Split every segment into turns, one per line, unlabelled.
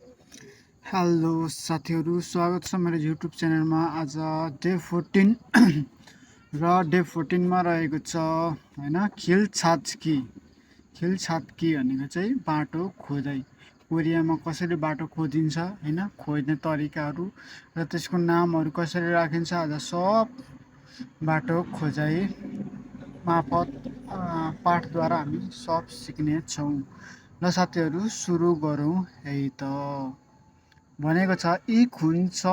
Hello साथीहरू, स्वागत छ मेरो युट्युब च्यानलमा। आज डे 14 र डे 14 मा रहेको छ हैन, खिलछाचकी भनेको चाहिँ बाटो खोजाइ। कोरियामा कसरी बाटो खोजिन्छ हैन, खोज्ने तरिकाहरू र त्यसको नामहरू कसरी राखिन्छ, आज सब बाटो खोजाइ मार्फत पाठद्वारा हामी सब सिक्ने छौँ। ल साथीहरू, सुरु गरौँ है त। भनेको छ यी खुन छ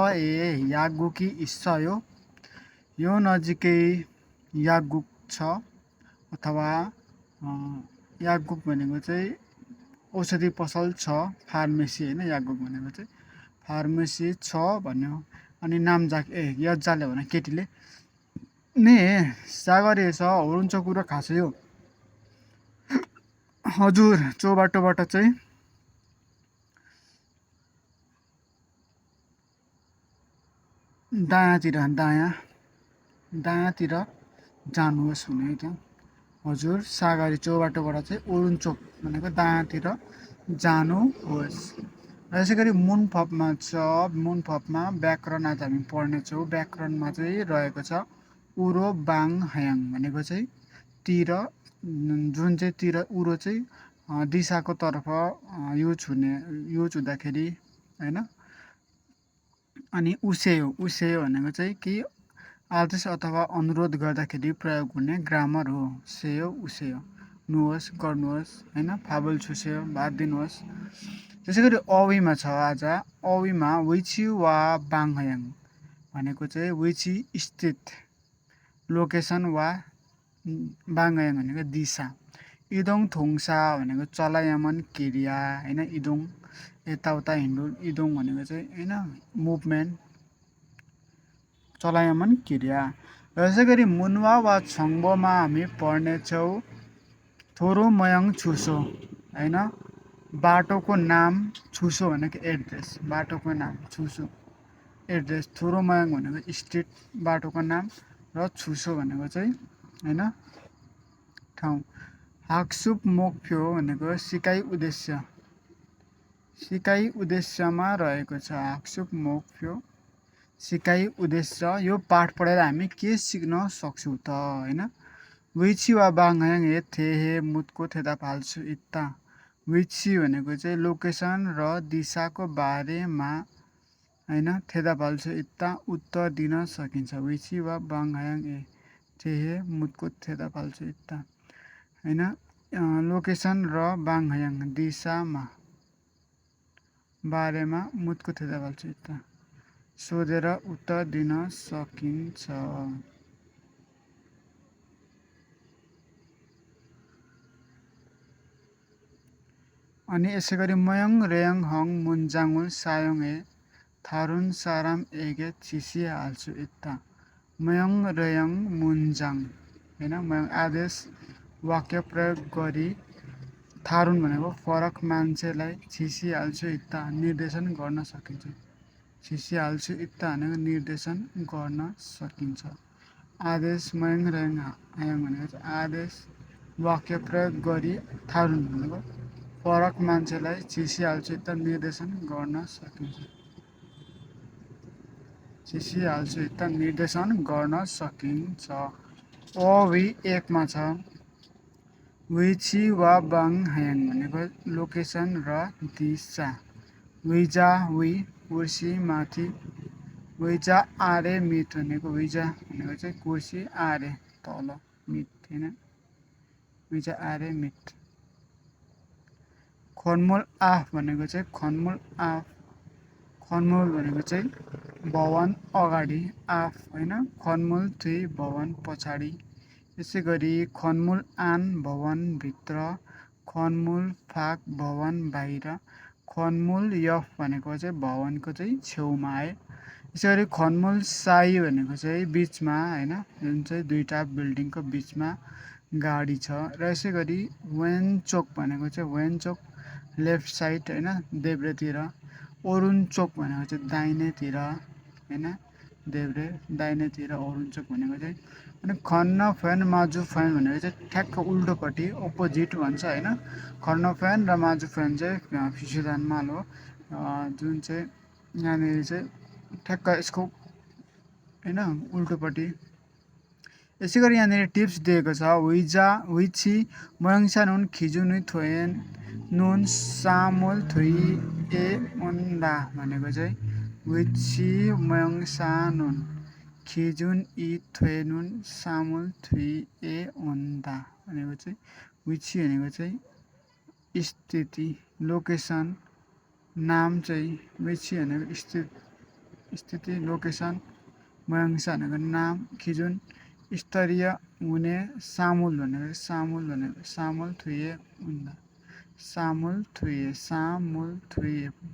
यागुकी इस्सयो। यो नजिकै यागुक छ, अथवा यागुक भनेको चाहिँ औषधि पसल छ, फार्मेसी होइन। यागुक भनेको चाहिँ फार्मेसी छ भन्यो। अनि नाम यजाले भने केटीले ने सागरी छ हुन्छ कुरो खासै हो। हजुर, चौबाटोबाट चाहिँ दायाँतिर जानुहोस् भने त्यहाँ। हजुर, सागरी चौबाटोबाट चाहिँ ओरुन्चोक भनेको दायाँतिर जानुहोस्। र यसै गरी मुनफपमा व्याकरण आज हामी पढ्नेछौँ। व्याकरणमा चाहिँ रहेको छ उरो बाङ हयाङ भनेको चाहिँ तिर, जुन चाहिँ तिर उरो चाहिँ दिशाको तर्फ युज हुँदाखेरि होइन। अनि उसेयो भनेको चाहिँ कि आदेश अथवा अनुरोध गर्दाखेरि प्रयोग हुने ग्रामर हो। सेयो उसेयो, नुहोस् गर्नुहोस् होइन, फाबल छुस्यो भात दिनुहोस्। त्यसै गरी अवीमा छ आज। अवीमा विची वा बाङहयाङ भनेको चाहिँ विची स्थित लोकेसन वा बाङहयाङ भनेको दिशा। इदोङ थोङसा भनेको चलायमान क्रिया होइन। इदोङ यताउता हिँड्नु, इदोङ भनेको चाहिँ होइन मुभमेन्ट, चलायमान क्रिया। र यसै गरी मुनवा वा छङ्बोमा हामी पढ्नेछौँ थोरो मयङ छुसो होइन। बाटोको नाम, छुसो भनेको एड्रेस, बाटोको नाम छुसो एड्रेस। थोरो मयङ भनेको स्ट्रिट, बाटोको नाम, र छुसो भनेको चाहिँ होइन ठाउँ। हाक्सुप मोक्फ्यो भनेको सिकाइ उद्देश्यमा रहेको छ। हाक्सुप मोक्फ्यो सिकाइ उद्देश्य। यो पाठ पढेर हामी के सिक्न सक्छौँ त होइन। विची वा बाङहयाङ हे थे मुतको थेदा फाल्छु इत्ता। विची भनेको चाहिँ लोकेसन र दिशाको बारेमा होइन। थेदा फाल्छु इत्ता उत्तर दिन सकिन्छ। विची वा बाङहयाङ हे थे मुतको थेदा फाल्छु इत्ता होइन। लोकेसन र बाङहयाङ दिशामा बारेमा मुतको थेदा फाल्छु इत्ता सोधेर उत्तर दिन सकिन्छ। अनि यसै गरी मयङ रेयङ हङ मुन्जाङुल सायोङ हे थारुन साराम एगे चिसी हाल्छु इत्ता। मयङ रेयङ मुन्जाङ होइन। मयङ आदेश वाक्य प्रयोग गरी थारुन भनेको फरक मान्छेलाई छिसी हाल्छु इत्ता निर्देशन गर्न सकिन्छ। छिसी हाल्छु इत्ता भनेको निर्देशन गर्न सकिन्छ। आदेश मयङ रेयङ हयाङ भनेको चाहिँ आदेश वाक्य प्रयोग गरी थारुन भनेको फरक मान्छेलाई छिसी हाल्छु इत्ता निर्देशन गर्न सकिन्छ। छिसी हाल्छु इत्ता निर्देशन गर्न सकिन्छ। अवी एकमा छ विची वा बाङहयाङ भनेको लोकेसन र दिशा। विजा वी कुर्सी माथि, विजा आरे मिट भनेको विजा भनेको चाहिँ कुर्सी, आरे तल, मिट होइन। विजा आरे मिट। खनमुल आफ भनेको चाहिँ खनमुल भनेको चाहिँ भवन अगाडि, आफ होइन। खनमुल थुई भवन पछाडि। यसै गरी खनमुल आन भवन भित्र, खनमुल फाक भवन बाहिर, खनमुल यफ भनेको चाहिँ भवनको चाहिँ छेउमा है। यसै गरी खनमुल साई भनेको चाहिँ बिचमा होइन, जुन चाहिँ दुईवटा बिल्डिङको बिचमा गाडी छ। र यसै गरी वेनचोक भनेको चाहिँ वेनचोक लेफ्ट साइड होइन, देब्रेतिर। ओरुन्चोक भनेको चाहिँ दाहिनेतिर होइन, देब्रे दाहिनेतिर। ओरुन्चोक भनेको चाहिँ अनि खन्न फ्यान माजु फ्यान भनेको चाहिँ ठ्याक्क उल्टोपट्टि अपोजिट भन्छ होइन। खन्न फ्यान र माजु फ्यान चाहिँ फिसुदान माल हो, जुन चाहिँ यहाँनिर चाहिँ ठ्याक्क यसको होइन उल्टोपट्टि। यसै गरी यहाँनिर टिप्स दिएको छ, हुइजा हुइछि मयङसा नुन खिजु नुई थोएन नुन सामुल थुइ ए ओन्दा भनेको चाहिँ हुइछि मयङसा नुन खिजुन इ थोएनुन सामुल थुइ ए ओन्दा भनेको चाहिँ हुइछि भनेको चाहिँ स्थिति लोकेसन, नाम चाहिँ हुइछि भनेको स्थिति लोकेसन, मयङसा भनेको नाम, खिजुन स्तरीय हुने, सामुल भनेको सामुल थुइए उन्दा सामुल थुइए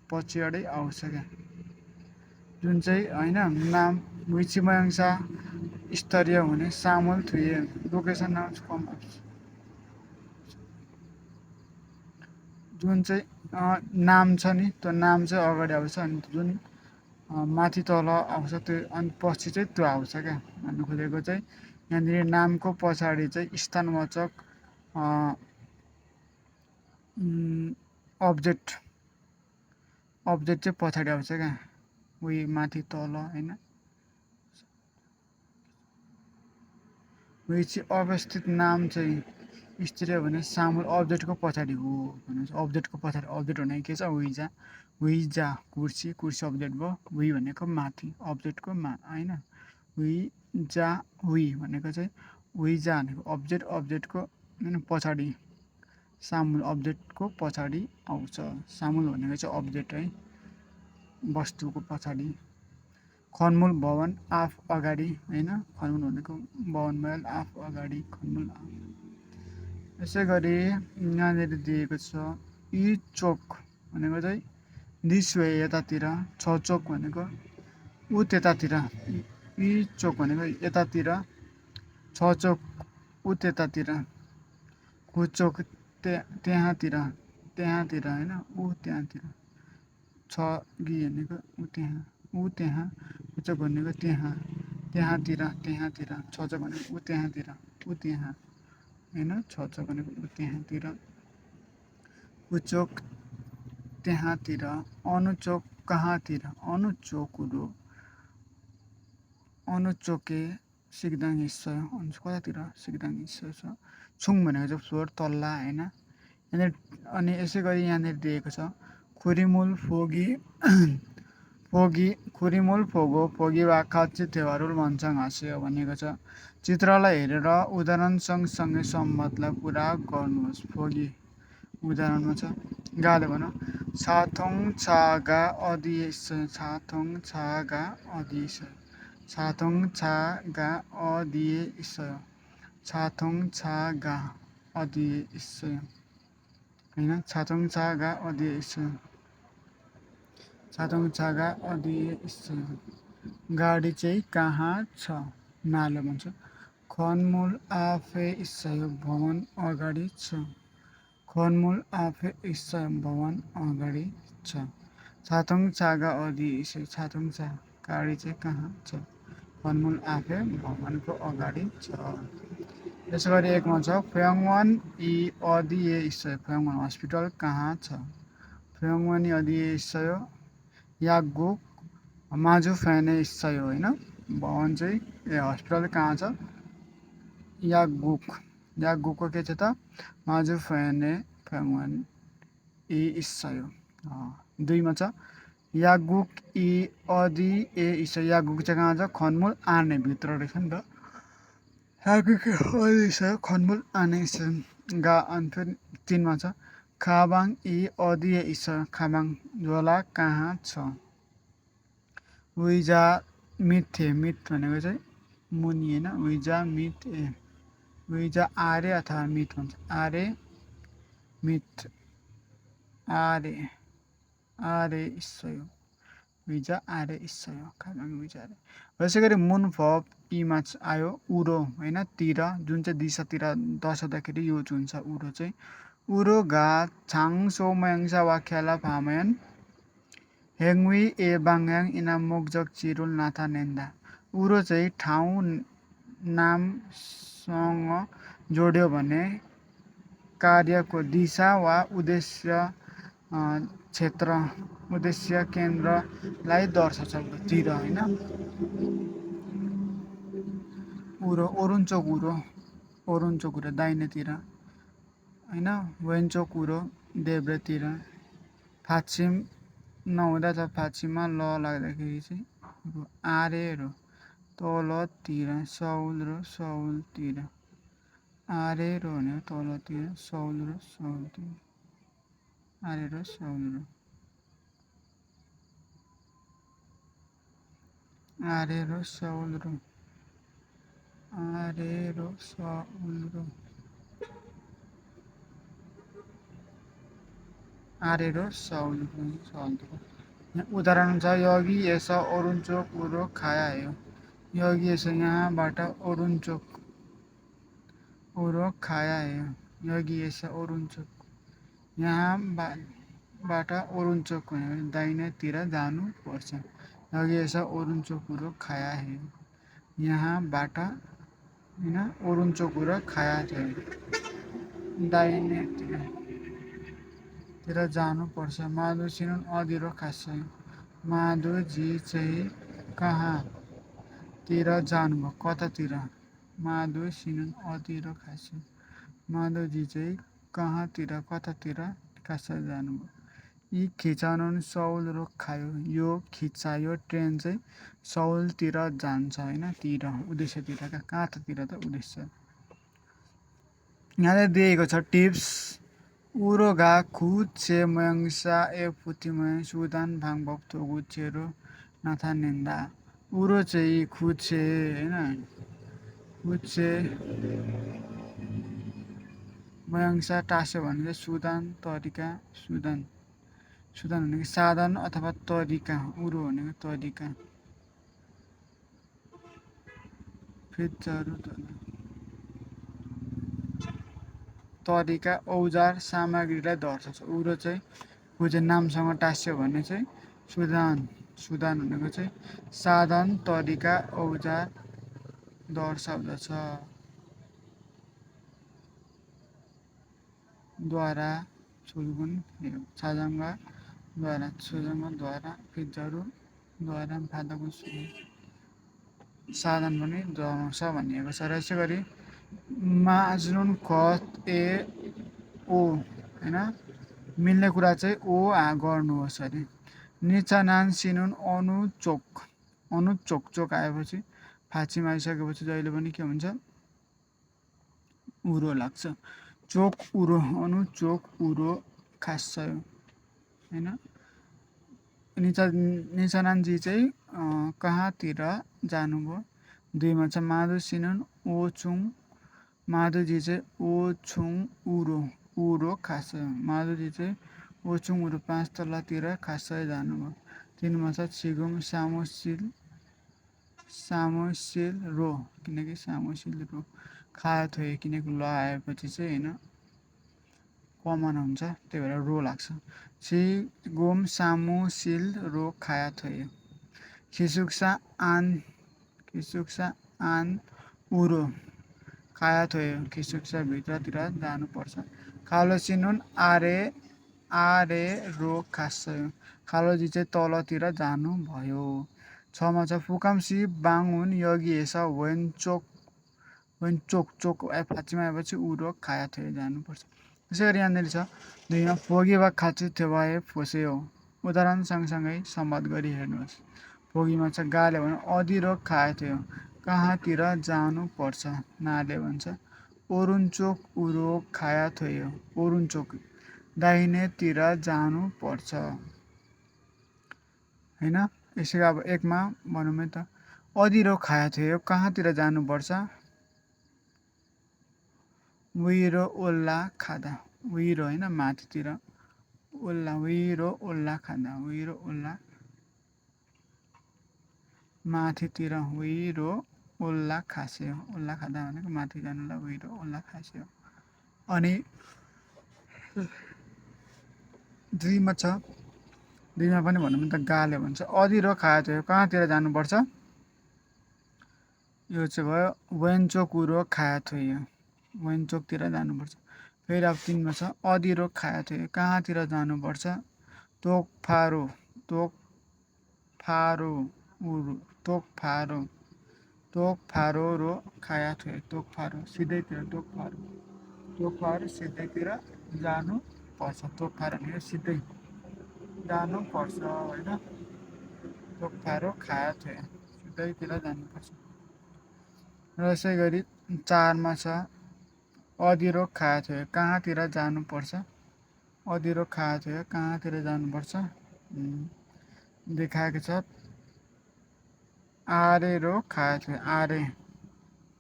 पछाडि आउँछ क्या, जुन चाहिँ होइन नाम हुइछि मयङसा स्तरीय हुने, सामुल थुइए लोकेसन नाम कम जुन चाहिँ नाम छ नि त्यो नाम चाहिँ अगाडि आउँछ अनि जुन माथि तल आउँछ त्यो अनि पछि चाहिँ त्यो आउँछ क्या। भन्नु खोजेको चाहिँ यहाँनिर नामको पछाडि चाहिँ स्थानवाचक अब्जेक्ट चाहिँ पछाडि आउँछ क्या, उही माथि तल होइन। उही चाहिँ अवस्थित नाम चाहिँ स्थिर भने सामुल अब्जेक्टको पछाडि हो भन्नुहुन्छ। अब्जेक्टको पछाडि अब्जेक्ट भनेको के छ, हुइजा कुर्सी अब्जेक्ट भयो, हुइ भनेको माथि अब्जेक्टको होइन, हुइजा हुइ भनेको चाहिँ हुइजा भनेको अब्जेक्टको होइन पछाडि, सामुल अब्जेक्टको पछाडि आउँछ। सामुल भनेको चाहिँ अब्जेक्ट है, वस्तुको पछाडि। खनमुल भवन आफ अगाडि होइन, खनमुल भनेको भवन महल आफ अगाडि, खनमुल आफ। यसै गरी यहाँनिर दिएको छ इ चोक भनेको चाहिँ दिस वे यतातिर, छ चोक भनेको ऊ त्यतातिर, इ चोक भनेको यतातिर, छ चोक ऊ त्यतातिर, खुचोक त्यहाँतिर होइन ऊ त्यहाँतिर, छ गि भनेको ऊ त्यहाँ, खुचोक भनेको त्यहाँतिर, छ चोक भनेको ऊ त्यहाँ होइन, छ चोक भनेको ऊ त्यहाँतिर, खुचोक त्यहाँतिर, अनुचोक कहाँतिर, अनुचोके सिक्दाङ हिस्सा कतातिर, सिक्दाङ हिस्सा छ। छुङ भनेको चाहिँ फ्लोर तल्ला होइन। यहाँनिर अनि यसै गरी यहाँनिर दिएको छ खुरिमुल खुरिमुल फोगो फोगी वा खाची थेवारुल भन्छङ हाँस्यो भनेको छ। चित्रलाई हेरेर उदाहरण सँगसँगै सम्बन्धलाई पुरा गर्नुहोस्। फोगी उदाहरणमा छ, गाले भनौँ छाथोङ छागा अदिए छाथोङ छागा अदिए छाथोङ छागा अदिए छाथोङ छागा अदिए होइन, छाथोङ छागा अदिए छाथोङ छागा अदिए गाडी चाहिँ कहाँ छ, नालो भन्छ। खनमुल आफे भवन अगाडि छ, खनमुल आफे भवन अगाडि छ। छाथोङ छागा अदिए छाथोङ छा गाडी चाहिँ कहाँ छ, खनमुल आफे भवनको अगाडि छ। यसै गरी एकमा छ फ्याङवान इ अदिए फ्याङवान हस्पिटल कहाँ छ, फ्याङवान इ अदिए यागुक माजु फ्याने होइन, भवन चाहिँ हस्पिटल कहाँ छ, यागुकको के छ त माजु फ्याने फ्याङवान इ दुईमा छ यागुक इ अदि ए यागुक चाहिँ कहाँ छ, खनमुल आने भित्र रहेछ नि त, खनमुल आने गा अनि फेरि 3मा छ खाबाङ इ अदिए खाबाङ झोला कहाँ छ, उइजा मिथ भनेको चाहिँ मुनि होइन, उइजा मिथ उइजा आरे अथवा मिथ भन्छ, आरे मिथ आरे उइजा आरे खाबाङ उइजा आरे। यसै गरी मुन फप इमा आयो उरो होइन, तिर जुन चाहिँ दिशातिर दर्शाउँदाखेरि युज हुन्छ उरो चाहिँ। उरो घा छाङ सो मयङसा वाख्याला फामयन हेङवी ए बाङयाङ इना मोगजक चिरुल नाथा नेन्दा। उरो चाहिँ ठाउँ नामसँग जोड्यो भने कार्यको दिशा वा उद्देश्य क्षेत्र उद्देश्य केन्द्रलाई दर्शाउँछ तिर होइन उरो ओरुन्चोक उरो दाहिनेतिर होइन वेन्चोक उरो देब्रेतिर फाछिम नहुँदा त फाछिममा ल लाग्दाखेरि चाहिँ आरेरो तलतिर सौलतिर आरेरो भन्यो तलतिर सौलतिर आरेरो सौलरो आरेरो सौलरो उदाहरण छ यगी यस ओरुन्चोक उरो खाया हो यगी यस यहाँबाट ओरुन्चोक उरो खाया हो यगी यस ओरुन्चोक यहाँबाट ओरुन्चोक दाहिनेतिर जानुपर्छ यगी यस ओरुन्चोक उरो खाया हो यहाँबाट होइन ओरुन्चोक उरो खाया थियो दाहिनेतिर जानुपर्छ माधु सिनुन अँधिरो खास माधुजी चाहिँ कहाँतिर जानुभयो कतातिर माधु सिनुन अँधिरो खास माधुजी चाहिँ कहाँतिर कतातिर खास जानुभयो यी खिचाउनु सौल रोग खायो यो खिचायो ट्रेन चाहिँ सौलतिर जान्छ होइन तिर उद्देश्यतिर कहाँतिर त उद्देश्य यहाँ दिएको छ टिप्स उरोगा खुचे मयङसा ए पुतिमय सुदान भाङभक थोगु चेरो नाथा निन्दा उरो चाहिँ खुचे होइन खुचे मयङसा टास्यो भने चाहिँ सुदान तरिका सुदान भनेको साधन अथवा तरिका उरो भनेको तरिका तरिका औजार सामग्रीलाई दर्शाउँछ उरो चाहिँ खुजे नामसँग टास्यो भने चाहिँ सुदान भनेको चाहिँ साधन तरिका औजार दर्शाउँदछ द्वारा छुलगुन छाजाङ्गद्वारा फिजहरू द्वारा फादाको साधन पनि दर्शाउँछ भनिएको छ र यसै गरी माजनुन खत ए ओ होइन मिल्ने कुरा चाहिँ ओ गर्नुहोस् अरे निचानान सिनुन अनुचोक आएपछि फाँचीमा आइसकेपछि जहिले पनि के हुन्छ उरो लाग्छ चोक उरो अनुचोक उरो खास छ होइन निचानानजी चाहिँ कहाँतिर जानुभयो दुईमा छ माधु सिनुन ओछुङ माधुजी चाहिँ ओछुङ उरो खास माधुजी चाहिँ ओछुङ उरो 5 तल्लातिर खासै जानुभयो तिनमा छ छिगुङ सामोसिल रो किनकि सामोसिल रो खाया थियो किनकि ल आएपछि चाहिँ होइन कमन हुन्छ त्यही भएर रो लाग्छ छिगुम सामोसिल रो खाया थियो खिसुक्सा आन उरो खाया थियो खिसुक्सा भित्रतिर जानुपर्छ खालो सिनुन आरे रो खास खालोजी चाहिँ तलतिर जानुभयो 6 मा छ फुकामसी बाङुन यगी हेसा चोक फाँचीमा आएपछि उरो खाया थियो जानुपर्छ त्यसै गरी यहाँनिर छ 2 मा फोगी वा खाँचो थियो भए फोसे हो उदाहरण सँगसँगै सम्वाद गरी हेर्नुहोस् फोगीमा छ गाले भने अँधिरो खाया थियो कहाँतिर जानुपर्छ नाले भन्छ ओरुन्चोक उरो खाया थियो ओरुन्चोक दाहिनेतिर जानुपर्छ होइन यसै अब 1 मा भनौँ है त अँधिरो खाया थियो कहाँतिर जानुपर्छ उहिरो ओल्ला खाँदा उहिरो होइन माथितिर ओल्ला उहिरो ओल्ला खाँदा उहिरो ओल्ला माथितिर उहिरो ओल्ला खास्यो ओल्ला खाँदा भनेको माथि जानुलाई उहिरो ओल्ला खास्यो अनि 2 मा छ 2 मा पनि भनौँ त गाले भन्छ अँधिरो खाया थियो कहाँतिर जानुपर्छ यो चाहिँ भयो वेन्चोकुरो खाया थियो वेन्चोकतिर जानुपर्छ। फेरि अब 3 मा छ अदिरो खाया थियो कहाँतिर जानुपर्छ तोकफारो तोकफारो उरु तोकफारो तोकफारो रो खाया थियो तोकफारो सिधैतिर तोकफारो सिधैतिर जानुपर्छ तोकफारो भनेको सिधै जानुपर्छ होइन तोकफारो खाया थियो सिधैतिर जानुपर्छ। र यसै गरी 4 मा छ अदिरो खाया थियो कहाँतिर जानुपर्छ अदिरो खाया थियो कहाँतिर जानुपर्छ देखाएको छ आरेरो खाया थियो आरे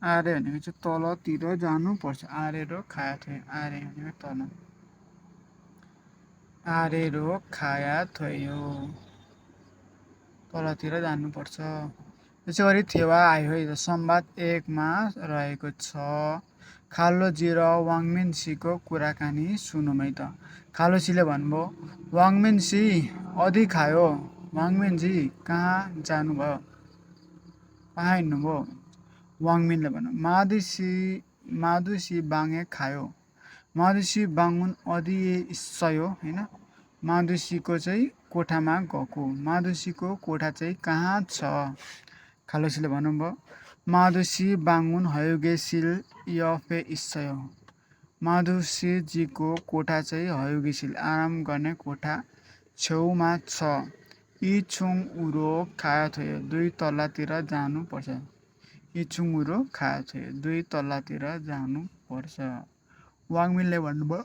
भनेको चाहिँ तलतिर जानुपर्छ आरेरो खाया थियो आरे भनेको तल आरेरो खाया थियो तलतिर जानुपर्छ। त्यसै गरी थेवा आयो संवाद 1 मा रहेको छ खालोजी र वाङमिनसीको कुराकानी सुनौँ है त। खालोजीले भन्नुभयो वाङमिनसी अधि खायो वाङमिनजी कहाँ जानुभयो कहाँ हिँड्नुभयो वाङमिनले भन्यो माधुसी बाङे खायो माधुसी बाङुन अधि इस्सयो होइन माधुसीको चाहिँ कोठामा गएको माधुसीको कोठा चाहिँ कहाँ छ खालोसीले भन्नुभयो माधुसी बाङुन हयुगेसिल यफे इस्सयो माधुसीजीको कोठा चाहिँ हयुगेसिल आराम गर्ने कोठा छेउमा छ इछुङ उरो खाया थियो 2 तल्लातिर जानुपर्छ इछुङ उरो खाया थियो 2 तल्लातिर जानुपर्छ। वाङमिनले भन्नुभयो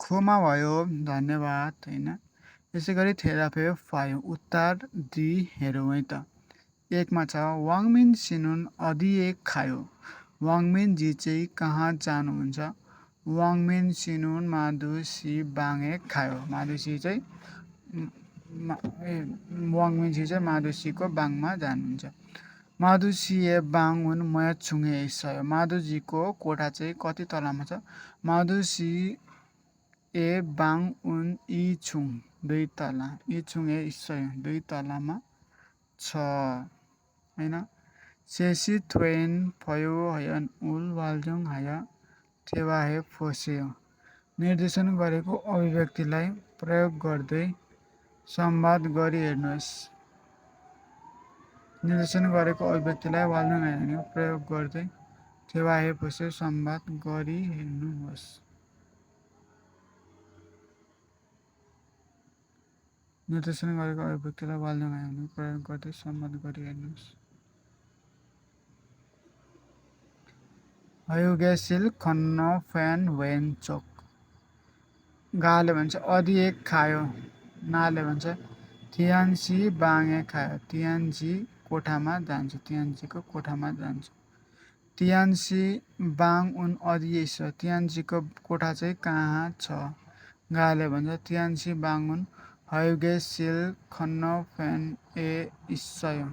खोमा भयो धन्यवाद होइन। यसै गरी थेरापे फायो उत्तर दि हेरौँ है त। 1 मा छ वाङमिन सिनुन अधि एक खायो वाङमिनजी चाहिँ कहाँ जानुहुन्छ वाङमिन सिनुन माधुसी बाङे खायो माधुसी चाहिँ वाङमिनजी चाहिँ माधुसीको बाङमा जानुहुन्छ। माधुसीए बाङ उन मया छुङे इस्सयो माधुजीको कोठा चाहिँ कति तलामा छ माधुसी ए बाङ उन इ छुङ 2 तला इ छुङ ए इस्सयो 2 तलामा छ होइन। सेसी थ्वेन फयो हयन उल वालजङ हाया थेवाहे फोसेयो निर्देशन गरेको अभिव्यक्तिलाई प्रयोग गर्दै संवाद गरी हेर्नुहोस् निर्देशन गरेको अभिव्यक्तिलाई वालजङ हाया प्रयोग गर्दै थेवाहे फोसेयो संवाद गरी हेर्नुहोस्। निर्देशन गरेको अभिव्यक्तिलाई वालजङ हाया प्रयोग गर्दै संवाद गरी हेर्नुहोस्। हयुगेसिल खन्न फ्यान वेन्चोक गाले भन्छ अधि एक खायो नाले भन्छ तियान्सी बाङे खायो तियान्सी कोठामा जान्छ तियान्सीको कोठामा जान्छ। तियान्सी बाङ उन अधि इस तियान्सीको कोठा चाहिँ कहाँ छ गाले भन्छ तियान्सी बाङ उन हयुगेसिल खन्न फ्यान ए इस्सयो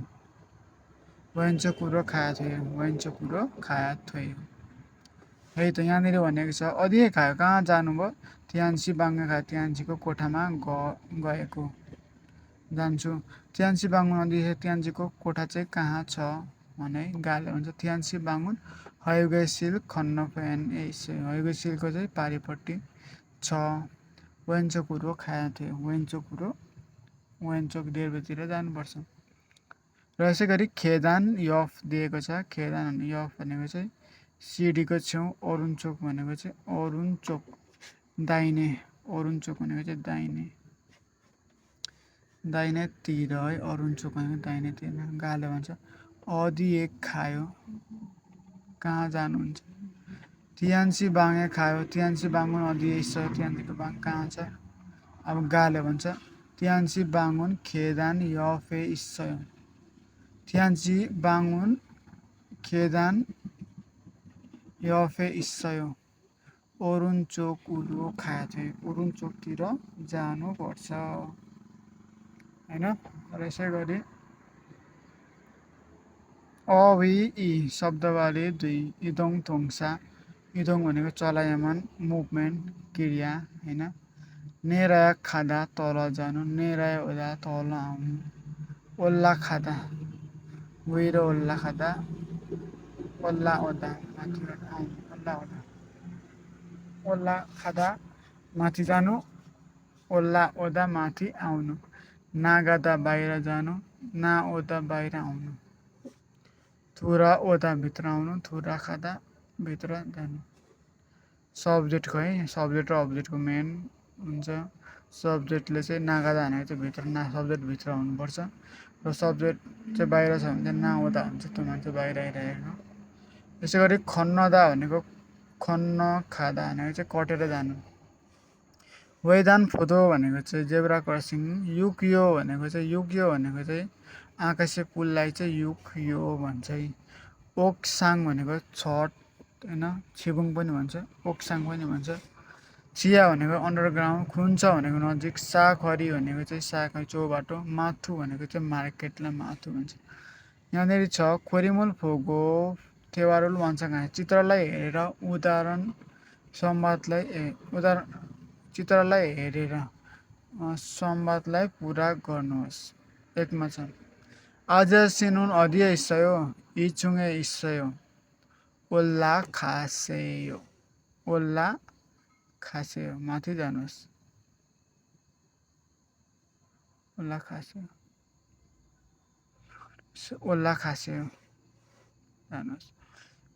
वेन्चोकुरो खाया थियो है त। यहाँनिर भनेको छ अधि खायो कहाँ जानुभयो तियान्सी बाङ्गे खायो तियान्सीको कोठामा गएको जान्छु तियान्सी बाङुन अधि तियान्सीको कोठा चाहिँ कहाँ छ भने गाले भन्छ तियान्सी बाङुन हयुगेसिल खन्न फ्यान ए इस्सयो हयुगेसिलको चाहिँ पारिपट्टि छ वेन्चोकुरो खाया थियो वेन्चोक डेर्बेतिर जानुपर्छ। र यसै गरी खेदान यफ दिएको छ खेदान यफ भनेको चाहिँ सिडीको छेउ अरुणचोक भनेको चाहिँ अरुणचोक दाहिने अरुणचोक भनेको चाहिँ दाहिनेतिर है अरुणचोक भनेको दाहिनेतिर गाले भन्छ अधि एक खायो कहाँ जानुहुन्छ तियान्सी बाङे खायो तियान्सी बाङुन अधि इस्सयो तियान्सीको बाङ कहाँ छ अब गाले भन्छ तियान्सी बाङुन खेदान यफे इस्सयो तियान्सी बाङुन खेदान यफे इस्सयो अरुणचोक उरो खाया थियो अरुणचोकतिर जानुपर्छ होइन। र यसै गरी अवि इ शब्दवाली 2 इदोङ थोङसा इदोङ भनेको चलायमान मुभमेन्ट क्रिया होइन नेराया खाँदा तल जानु नेराया हुँदा तल आउनु ओल्ला खाँदा गहिरो ओल्ला खाँदा ओल्ला ओदा माथि आउनु ओल्ला ओदा ओल्ला खाँदा माथि जानु ओल्ला ओदा माथि आउनु नागादा बाहिर जानु ना ओदा बाहिर आउनु थुरा ओदा भित्र आउनु थुरा खाँदा भित्र जानु सब्जेक्टको है सब्जेक्ट र अब्जेक्टको मेन हुन्छ सब्जेक्टले चाहिँ नागादा भनेको चाहिँ भित्र ना सब्जेक्ट भित्र आउनुपर्छ र सब्जेक्ट चाहिँ बाहिर छ भने चाहिँ नाओदा हुन्छ त्यो मान्छे बाहिर आइरहेको त्यसै गरी खन्नदा भनेको खन्न खाँदा भनेको चाहिँ कटेर जानु वेदान फोदो भनेको चाहिँ जेब्रा क्रसिङ युकयो भनेको चाहिँ युक्यो भनेको चाहिँ आकाशे पुललाई चाहिँ युक्यो भन्छ है ओक्साङ भनेको छठ होइन छिबुङ पनि भन्छ ओक्साङ पनि भन्छ चिया भनेको अन्डरग्राउन्ड खुन्छ भनेको नजिक साखरी भनेको चाहिँ साखै चौबाटो माथु भनेको चाहिँ मार्केटलाई माथु भन्छ यहाँनिर छ खोरिमुल फोगो थेवारुल भन्छ चित्रलाई हेरेर उदाहरण चित्रलाई हेरेर संवादलाई पुरा गर्नुहोस् एकमा छ आज सिनुन अधिया इस्सयो इचुङे इस्सयो ओल्ला खासेयो माथि जानुहोस् ओल्ला खासेयो जानुहोस्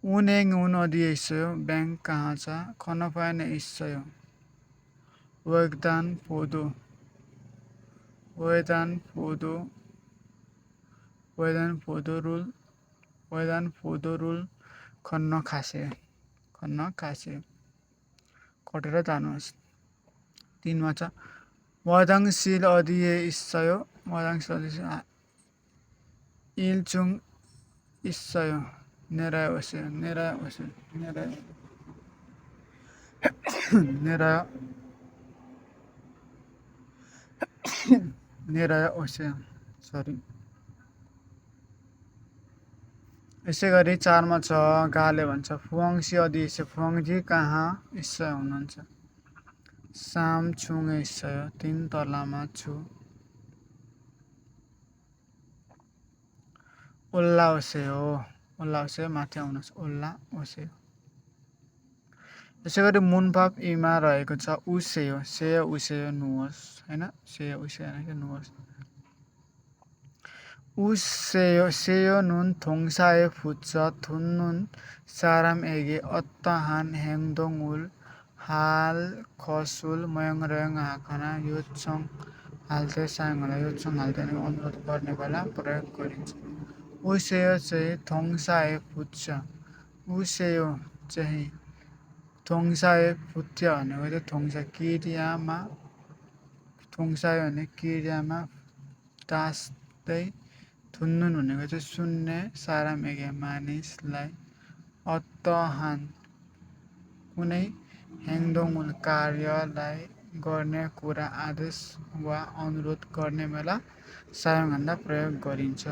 उनेङ उन अधिया इस्सयो ब्याङ्क कहाँ छ खनपाएन इस्सयो वेदान फोदो रुल खन्न खासे कटेर जानुहोस् 3 मा छ वादाङसिल अधिए इस्सयो इलचुङ इस्सयो नेराय ओस्यो सरी यसै गरी 4 मा छ गाले भन्छ फुवाङसी अधिएस्य फुवाङजी कहाँ इस्सय हुनुहुन्छ साम छुङ इस्सय 3 तलामा छु ओल्ला ओसे माथि आउनुहोस् ओल्ला ओसे यसै गरी मुनपाप इमा रहेको छ उसेयो नुहोस् होइन नुहोस् सेयो नुन थोङसाए फुच्च थुन्नुन साराम एगे अत्तहान हेङदोङ उल हाल खसुल मयङरयङ हाकना योत्सङ हाल्थे साङलाई योत्सङ हाल्थे अनुरोध गर्ने बेला प्रयोग गरिन्छ उसेयो चाहिँ थोङसाए फुच्च उसेयो चाहिँ थोङसाए फुत्य भनेको चाहिँ थोङसा थोङसायो भने क्रियामा टास्दै थुन्नुन भनेको चाहिँ सुन्ने सारा मेघे मानिसलाई अत्तहान कुनै हेङदोङ कार्यलाई गर्ने कुरा आदेश वा अनुरोध गर्ने बेला सायङभन्दा प्रयोग गरिन्छ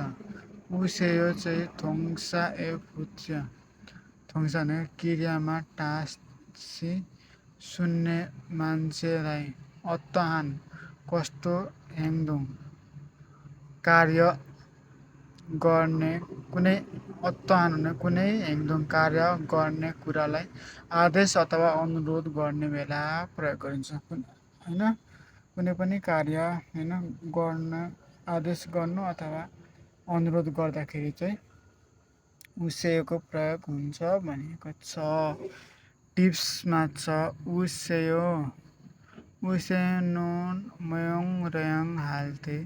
उसेयो चाहिँ थोङसा ए फुच्य थोङसा भनेको क्रियामा टाँसी सुन्ने मान्छेलाई अत्तहान कस्तो हेङदोङ कार्य गर्ने कुनै अत्तहान भने कुनै हेङदोङ कार्य गर्ने कुरालाई आदेश अथवा अनुरोध गर्ने बेला प्रयोग गरिन्छ होइन कुनै पनि कार्य होइन गर्न आदेश गर्नु अथवा अनुरोध गर्दाखेरि चाहिँ उसेयोको प्रयोग हुन्छ भनेको छ टिप्समा छ उसेयो नुन मयङ रयङ हाल्थे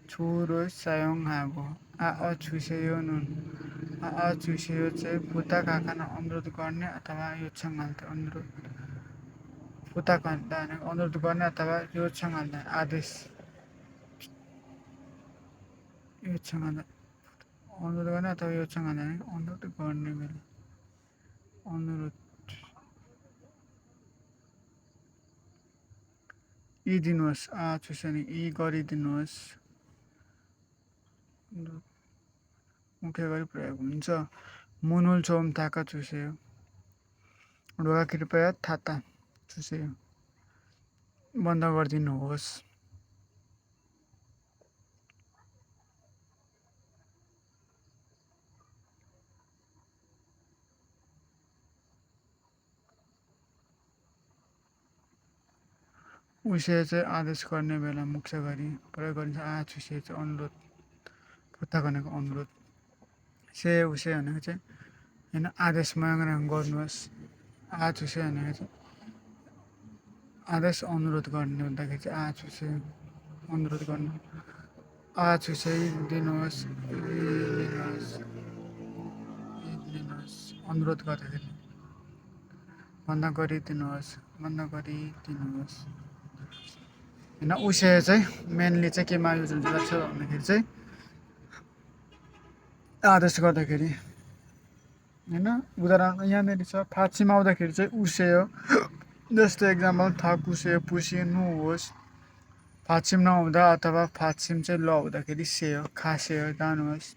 छुरो सायङ हागो छुसेयो नुन छुसेयो चाहिँ फुता काकान अनुरोध गर्ने अथवा योत्सङ हाल्थे फुता काका अनुरोध गर्ने अथवा योत्सङ हाल्ने आदेश अनुरोध गर्ने अथवा योत्सङ हाल्ने अनुरोध गर्ने बेला यी दिनुहोस् छुसेनी यी गरिदिनुहोस् मुख्य गरी प्रयोग हुन्छ मुनुल चोम थाका छुसेयो ढोका कृपया थाता छुसेयो बन्द गरिदिनुहोस् उसे चाहिँ आदेश गर्ने बेला मुख्य गरी प्रयोग गरिन्छ। आछुसे चाहिँ अनुरोध पुत्ता भनेको अनुरोध। से उसे भनेको चाहिँ होइन आदेश माग्न गर्नुहोस्। आछुसे भनेको चाहिँ आदेश अनुरोध गर्ने हुँदाखेरि चाहिँ आछुसे अनुरोध गर्नु। आछुसे दिनुहोस् अनुरोध गर्दाखेरि भन्दा गरिदिनुहोस् होइन। उसे चाहिँ मेनली चाहिँ केमा युज हुन्छ लाग्छ भन्दाखेरि चाहिँ आदेश गर्दाखेरि होइन। उदाहरण यहाँनिर छ फाँसीमा आउँदाखेरि चाहिँ उसे हो। जस्तो एक्जाम्पल थाकुसे पुसिनुहोस्। फाँसीम नहुँदा अथवा फाँसीम चाहिँ ल हुँदाखेरि से हो खासे हो जानुहोस्।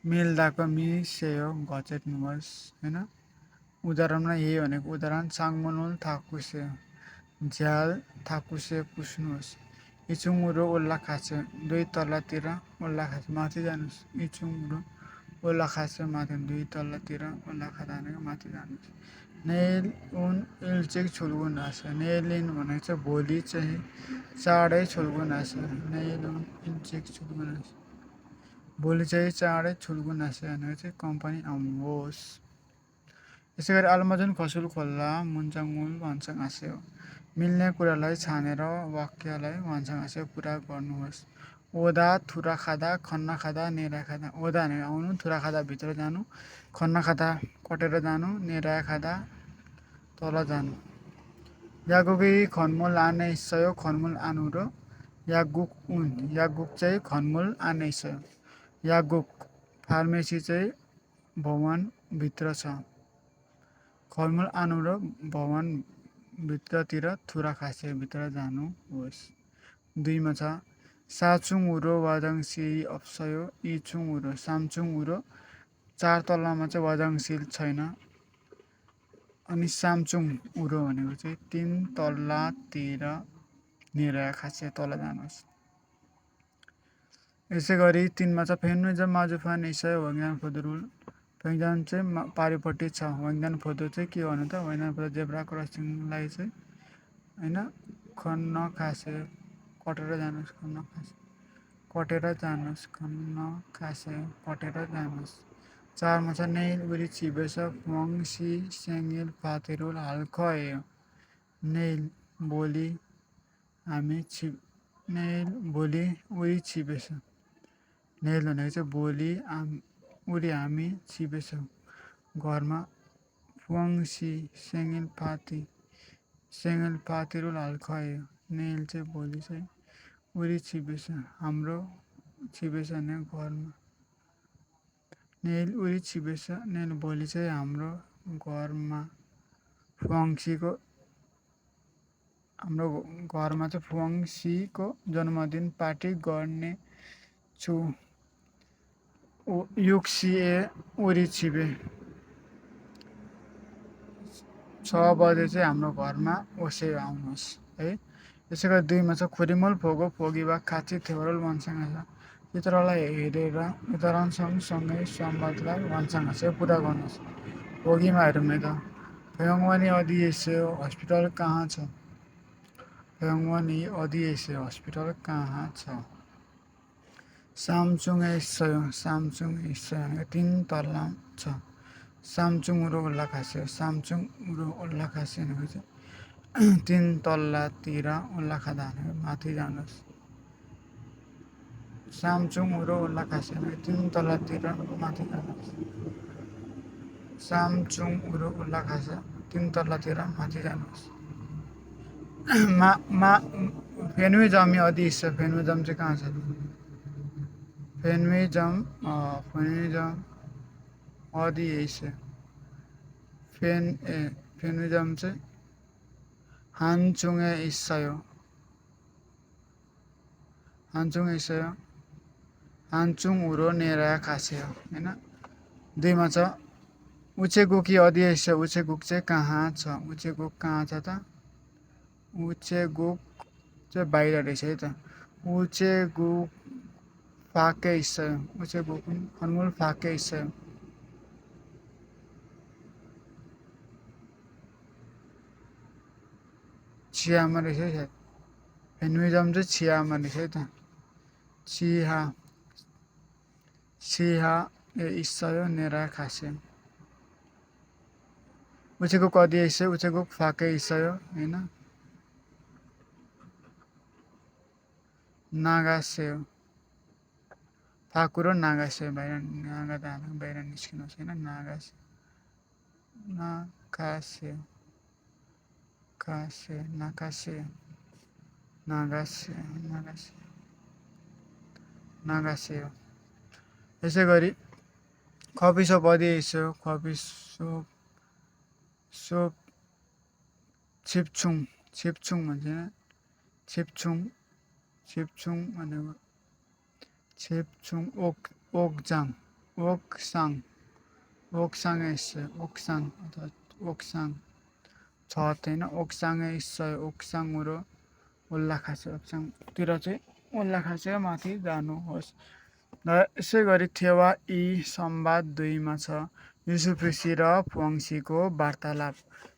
मिल्दाको मिसे हो घचेट्नुहोस् होइन। उदाहरणमा यही भनेको उदाहरण साङमुनुल थाकुसे झ्याल थाकुसे पुस्नुहोस्। इचुङुरो ओल्ला खासे दुई तल्लातिर ओल्ला खासे माथि जानुहोस्। इचुङुरो ओल्ला खासे माथि दुई तल्लातिर ओल्ला खाँदा भनेको माथि जानुहोस्। नेल उन इल्चेक छुल्गुन आछ। नेलिन भनेको चाहिँ भोलि चाहिँ चाँडै छुल्गुन आछ। नेल उन इल्चेक छुल्गुन आछ भोलि चाहिँ चाँडै छुल्गुन आछ भनेको चाहिँ कम्पनी आउनुहोस्। यसै गरी आलमजुन खसुल खोल्ला मुन्चाङमुल भन्छङ आस्यो मिल्ने कुरालाई छानेर वाक्यलाई भन्छङ आस्यो पुरा गर्नुहोस्। ओदा थुरा खाँदा खन्ना खाँदा नेरा खाँदा। ओदा भनेको आउनु थुरा खाँदा भित्र जानु खन्ना खाँदा कटेर जानु नेरा खाँदा तल जानु। यागुकी खनमुल आने इच्छयो खनमुल आनु र यागुक उन यागुक चाहिँ खनमुल आने इच्छयो। यागुक फार्मेसी चाहिँ भवन भित्र छ। खनमुल आनु र भवन भित्रतिर थुरा खासे भित्र जानुहोस्। दुईमा छ साचुङ उरो वाजाङसी अप्सयो इचुङ उरो सामचुङ उरो चार तल्लामा चाहिँ वाजाङसिल छैन। अनि सामचुङ उरो भनेको चाहिँ तिन तल्लातिर निरा खासे तल जानुहोस्। यसै गरी तिनमा छ फेमिनिजम माजुफान इसाय वैज्ञान फदरुल। व्यञ्जन चाहिँ पारिपट्टि छ। व्यञ्जन फोदो चाहिँ के भन्नु त व्यञ्जन फोदो जेब्रा क्रसिङलाई चाहिँ होइन खन्न खासे कटेर जानुहोस् खन्न खासे कटेर जानुहोस् खन्न खासे कटेर जानुहोस्। चारमा छ नेल उरी छिबेस वंसी सेङ्गिल पातेरुल हालखयो। नेल भोलि हामी नेल भोलि उरी छिबेस। नेल भनेको चाहिँ भोलि उरी हामी छिबेछौँ घरमा। वंसी सेङ्गिल पातेरुल हालखयो। नेल चाहिँ भोलि चाहिँ उरी छिबेछ हाम्रो छिबेछ भने घरमा। नेल उरी छिबेछ नेल भोलि चाहिँ हाम्रो घरमा। फुवाङसीको हाम्रो घरमा चाहिँ फुवाङसीको जन्मदिन पार्टी गर्ने छु। युक्सिए उरी छिबे 6 बजे चाहिँ हाम्रो घरमा ओसे आउनुहोस् है। त्यसै गरी दुईमा छ खुरिमुल फोगो फोगी वा खाची थेवरल भन्छङ आछ। चित्रलाई हेरेर उदाहरण सँगसँगै सम्वादलाई भन्छङ आछ पुरा गर्नुहोस्। फोगीमा हेरौँ न त फयोङवानी अधिएस्यो हस्पिटल कहाँ छ। फयोङवानी अधिएस्यो हस्पिटल कहाँ छ। सामचुङ इस्सयो भनेको 3 तल्ला छ। सामचुङ उरो ओल्ला खास्यो सामचुङ उरो ओल्ला खास्यो भनेको चाहिँ 3 तल्लातिर ओल्ला खाँदा भनेको माथि जानुहोस्। सामचुङ उरो ओल्ला खास्यो भनेको 3 तल्लातिर माथि जानुहोस्। सामचुङ उरो ओल्ला खास्यो 3 तल्लातिर माथि जानुहोस्। फेन्विजम अधिएस्यो फेन्विजम चाहिँ कहाँ छ। फेन्विजम अधिएस्यो फेन्विजम चाहिँ हानचुङे इस्सयो हानचुङ उरो नेरा खास्यो होइन। दुईमा छ उचेगुकी अधिएस्यो उचेगुक चाहिँ कहाँ छ। उचेगुक कहाँ छ त उचेगुक चाहिँ बाहिर रहेछ है त। उचेगुक फाके इस्सयो उचेगुक खनमुल फाके इस्सयो। चियामा रहेछ है सायद। फेमिनिजम चाहिँ चियामा रहेछ है त। चिहा चिहा ए 있어요 नेरा खासे 우체국 어디에 있어요? 우체국 밖에 있어요. होइन 나가세요. 밖으로 나가세요. बाहिर नागादा बाहिर निस्किनुहोस् होइन नागासे요. नागासे요. 가세요. 나가세요. 나가세요. 나가세요. 나가세요. यसै गरी 커피숍 어디에 있어요? 커피숍 숍 집중 집중 भन्छ 집중 집중 भनेको 집중 옥장 옥상 옥상에 있어요. 옥상 अथवा 옥상 छत होइन 옥상에 있어요. 옥상으로 올라가세요. 옥상तिर चाहिँ 올라가세요. माथि जानुहोस्। र यसै गरी थेवा 이 संवाद 2मा छ 유수프씨 र 부엉씨को वार्तालाप।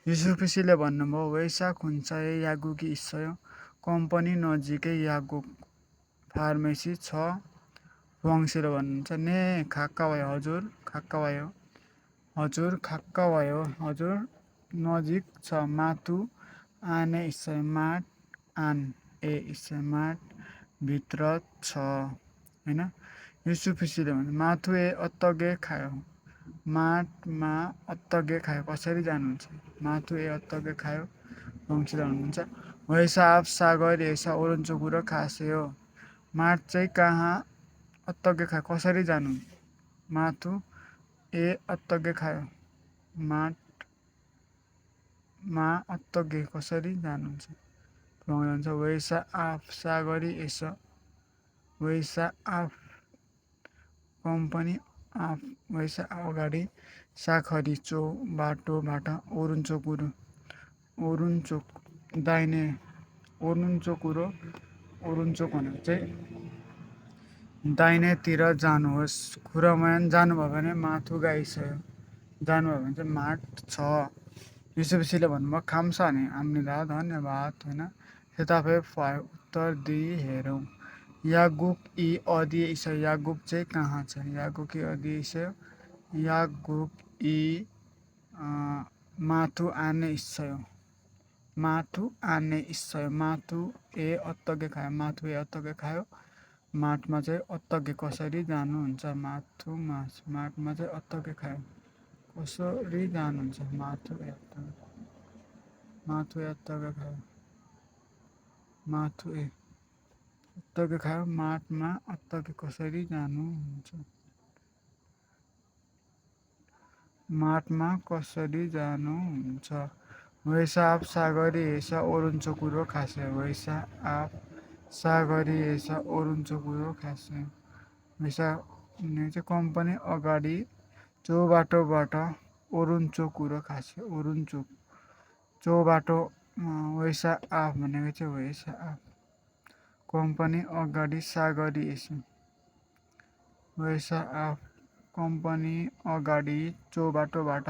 유수프씨ले भन्नुभयो वेसा 근처에 약국이 있어요. 컴퍼니 नजिकै 약국 फार्मेसी छ। 부엉씨ले भन्नुहुन्छ 네 가까워요. हजुर 가까워요. हजुर 가까워요. हजुर नजिक छ। माथु 안에 있어요. माट 안에 있어요. माट भित्र छ होइन 유수프씨ले भन्छ 마트에 어떻게 가요? 마트मा 어떻게 가요? कसरी जानुहुन्छ? 마트에 어떻게 가요? 부엉씨ले भन्नुहुन्छ वैसा आप सागरिएसा ओ른쪽으로 가세요. माट चाहिँ कहाँ 어떻게 가요? कसरी जानु? माथु ए 어떻게 가요? माटमा 어떻게 कसरी जानुहुन्छ? भन्छ वैसा आप सागरिएसा वैसा आप कम्पनी आफ वैसा अगाडि साखरी बाटोबाट ओरुन्चोक दाहिने ओरुन्चोकुरो ओरुन्चोक भनेको चाहिँ दाहिनेतिर जानुहोस्। खुरमायान जानुभयो भने माथु गाइसयो जानुभयो भने चाहिँ माट छ। युसुफसीले भन्नुभयो खाम्सा नि हामीलाई धन्यवाद होइन सेताफे उत्तर दिई हेरौँ। यागुक 이 어디에 있어요? यागुक चाहिँ कहाँ छ? यागुक 이 어디에 있어요? यागुक 이 마트 안에 있어요. 마트 안에 있어요. 마트에 어떻게 가요? 마트에 어떻게 가요? 마트मा चाहिँ 어떻게 कसरी जानुहुन्छ? 마트मा चाहिँ 어떻게 가요? कसरी जानुहुन्छ? 마트에 어떻게 가요? 마트에 어떻게 가요? 마트मा 어떻게 कसरी जानुहुन्छ? माटमा कसरी जानुहुन्छ? वैसा आप सागरिएसा ओरुन्चोकुरो खासे वैसा आप सागरिएसा ओरुन्चोकुरो खासे वैसा चाहिँ कम्पनी अगाडि चौबाटोबाट ओरुन्चोकुरो खासे ओरुन्चोक चौबाटो वैसा आप भनेको चाहिँ वैसा आप कम्पनी अगाडि सागरिएसा वैसा आप कम्पनी अगाडि चौबाटोबाट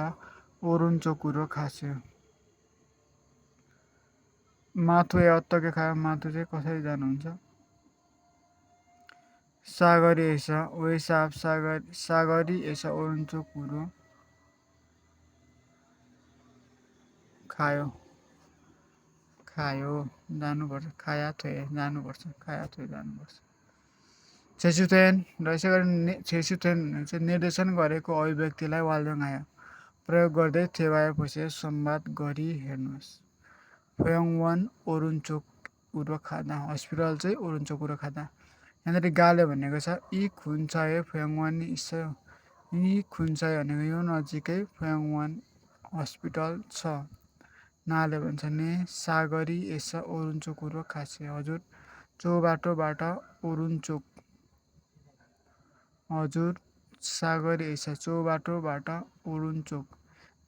ओरुन्चोकुरो खास्यो। माथुए अत्तके खायो माथु चाहिँ कसरी जानुहुन्छ? सागरिएसा वैसा आप सागरिएसा ओरुन्चोकुरो खायो जानुपर्छ खाया थोए जानुपर्छ खाया थोए जानुपर्छ। छेसुथेन र यसै गरी छेसुथेन चाहिँ निर्देशन गरेको अभिव्यक्तिलाई वाल्दोङ प्रयोग गर्दै थेवाएपछि संवाद गरी हेर्नुहोस्। फयोङवान ओरुन्चोक उरो खादा हस्पिटल चाहिँ ओरुन्चोक उरो खादा यहाँनिर गाले भनेको छ यी खुन्चाए फयोङवान इसयो यी खुन्चाए भनेको यो नजिकै फयोङवान हस्पिटल छ। नाले भन्छ नि सागरी एसा ओरुन्चोक उरो खासे हजुर चौबाटोबाट ओरुन्चोक हजुर सागरी एसा चौबाटोबाट ओरुन्चोक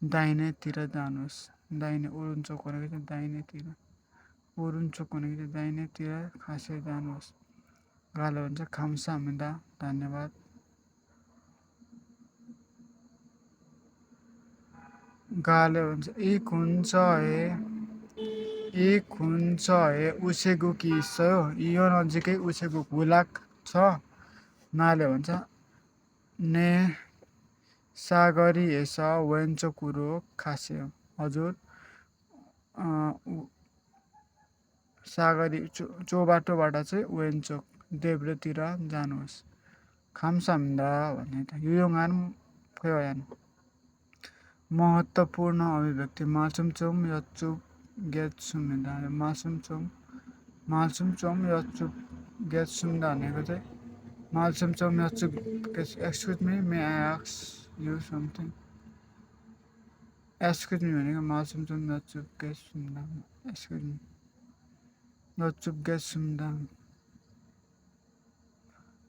दाहिनेतिर जानुहोस्। दाहिने ओरुन्चोक भनेको चाहिँ दाहिनेतिर ओरुन्चोक भनेको चाहिँ दाहिनेतिर खासै जानुहोस्। गाले भन्छ खाम्सामिदा धन्यवाद। गाले भन्छ यी खुन्छ एक हुन्छ हे उसेको कि 있어요. यो नजिकै उसेको गुलाक छ नाले भन्छ ने 사거리에서 왼쪽으로 가세요. हजुर सागरी जो बाटोबाट चाहिँ 왼쪽 देब्रेतिर जानुहोस्. 감사합니다 भन्ने त 유용한 표현. महत्त्वपूर्ण अभिव्यक्ति 말씀 좀 여쭙겠습니다. 말씀 좀 여쭙겠습니다 भनेको चाहिँ 말씀 좀 excuse me, may I ask you something? excuse me भनेको 말씀 좀 여쭙겠습니다. excuse me 여쭙겠습니다.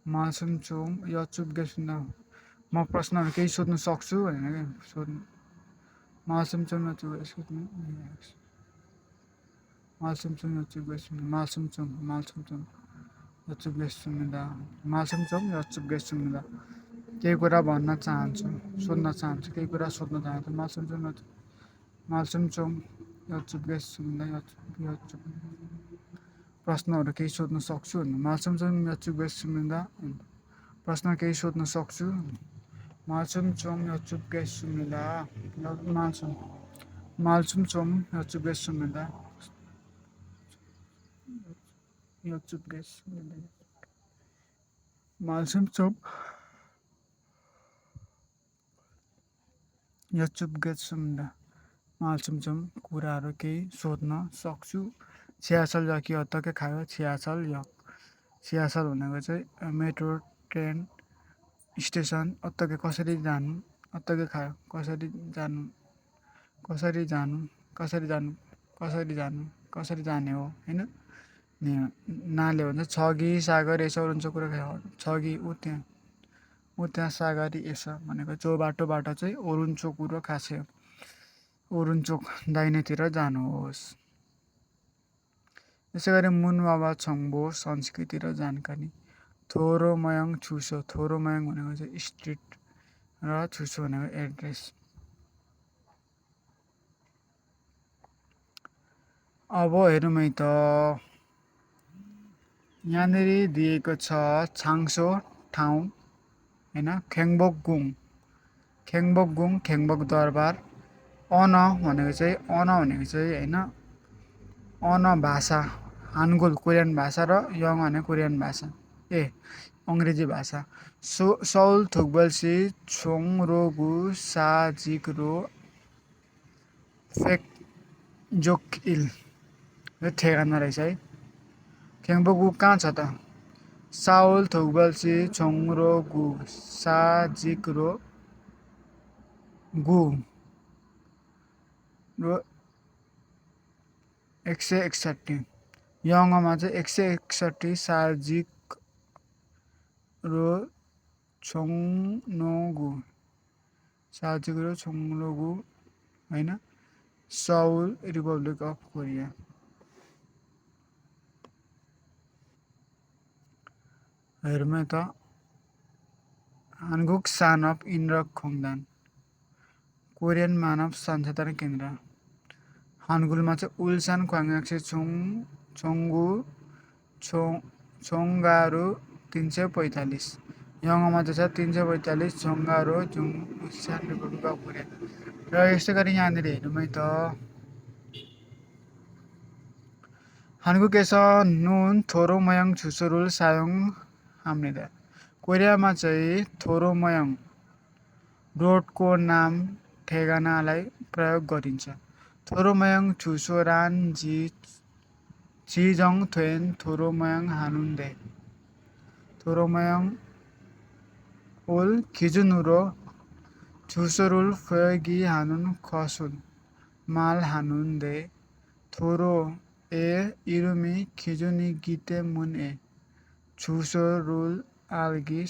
말씀 좀 여쭙겠습니다. म प्रश्नहरू केही सोध्न सक्छु भनेर के सोध्नु 말씀 좀 여쭙겠습니다. 말씀 좀 여쭙겠습니다. 말씀 좀 여쭙겠습니다. केही कुरा भन्न चाहन्छु सोध्न चाहन्छु केही कुरा सोध्न चाहन्छु 말씀 좀 여쭙겠습니다. प्रश्नहरू केही सोध्न सक्छु भन्नु 말씀 좀 여쭙겠습니다. प्रश्न केही सोध्न सक्छु 말씀 좀 여쭙겠습니다. 말씀 좀 여쭙겠습니다. 말씀 좀 여쭙겠습니다. 말씀 좀 कुराहरू केही सोध्न सक्छु. 지하철역이 어떻게 가요? 지하철역 भनेको चाहिँ मेट्रो ट्रेन स्टेसन 어떻게 कसरी जानु 어떻게 가요 कसरी जाने हो हैन नाले भन्छ छगी सागर यसो ओरन्चो कुरा खायो छगी उ त्यहाँ सागरी यसो भनेको जो बाटोबाट चाहिँ ओरुन्चोकुरो खास्यो ओरुन्चोक दाहिनेतिर जानुहोस्. यसैगरी मुनबाबा छङ्बो संस्कृति र जानकारी थोरोमयङ छुसो थोरोमयङ भनेको चाहिँ स्ट्रिट र छुसो भनेको एड्रेस. अब हेरौँ है त यहाँनिर दिएको छ छाङसो ठाउँ हैन खेङबोकगुङ खेङबोक दरबार अन भनेको चाहिँ हैन अन भाषा हानगुल कोरियन भाषा र यङ भनेको कोरियन भाषा अङ्ग्रेजी भाषा सौल थुक्बल्सी छोङरोगु साजिकरो फेक जोकइल यो ठेगाना रहेछ है. खेङबोकगु कहाँ छ त साउल थुक्बल्सी छोङरोगु साजिकरो गु र 161 यङमा चाहिँ 161 साजिक रो छोङनोगु हैन सौल रिपब्लिक अफ कोरिया. हेर्नु त हानगुक सान अफ इन्द्र खोङदान कोरियन मानव संसाधन केन्द्र हानगुलमा चाहिँ उल्सान ख्वाङक्से छोङगु छोङगारो 345 यङमा चाहिँ छ 345 छोङगारो जुङसान रिपब्लिक अफ कोरिया. र यस्तै गरी यहाँनिर हेरौँ है त 한국에서 नुन थोरोमयङ छुसोरुल 사용 합니다. कोरियामा चाहिँ थोरोमयङ रोडको नाम ठेगानालाई प्रयोग गरिन्छ. थोरोमयङ छुसोरान 지정 된 थोरोमयङ 하는데 थोरोमयङ 올 기준으로 주소를 표기하는 것은 말하는데 도로의 이름이 기준이기 때문에 주소를 알기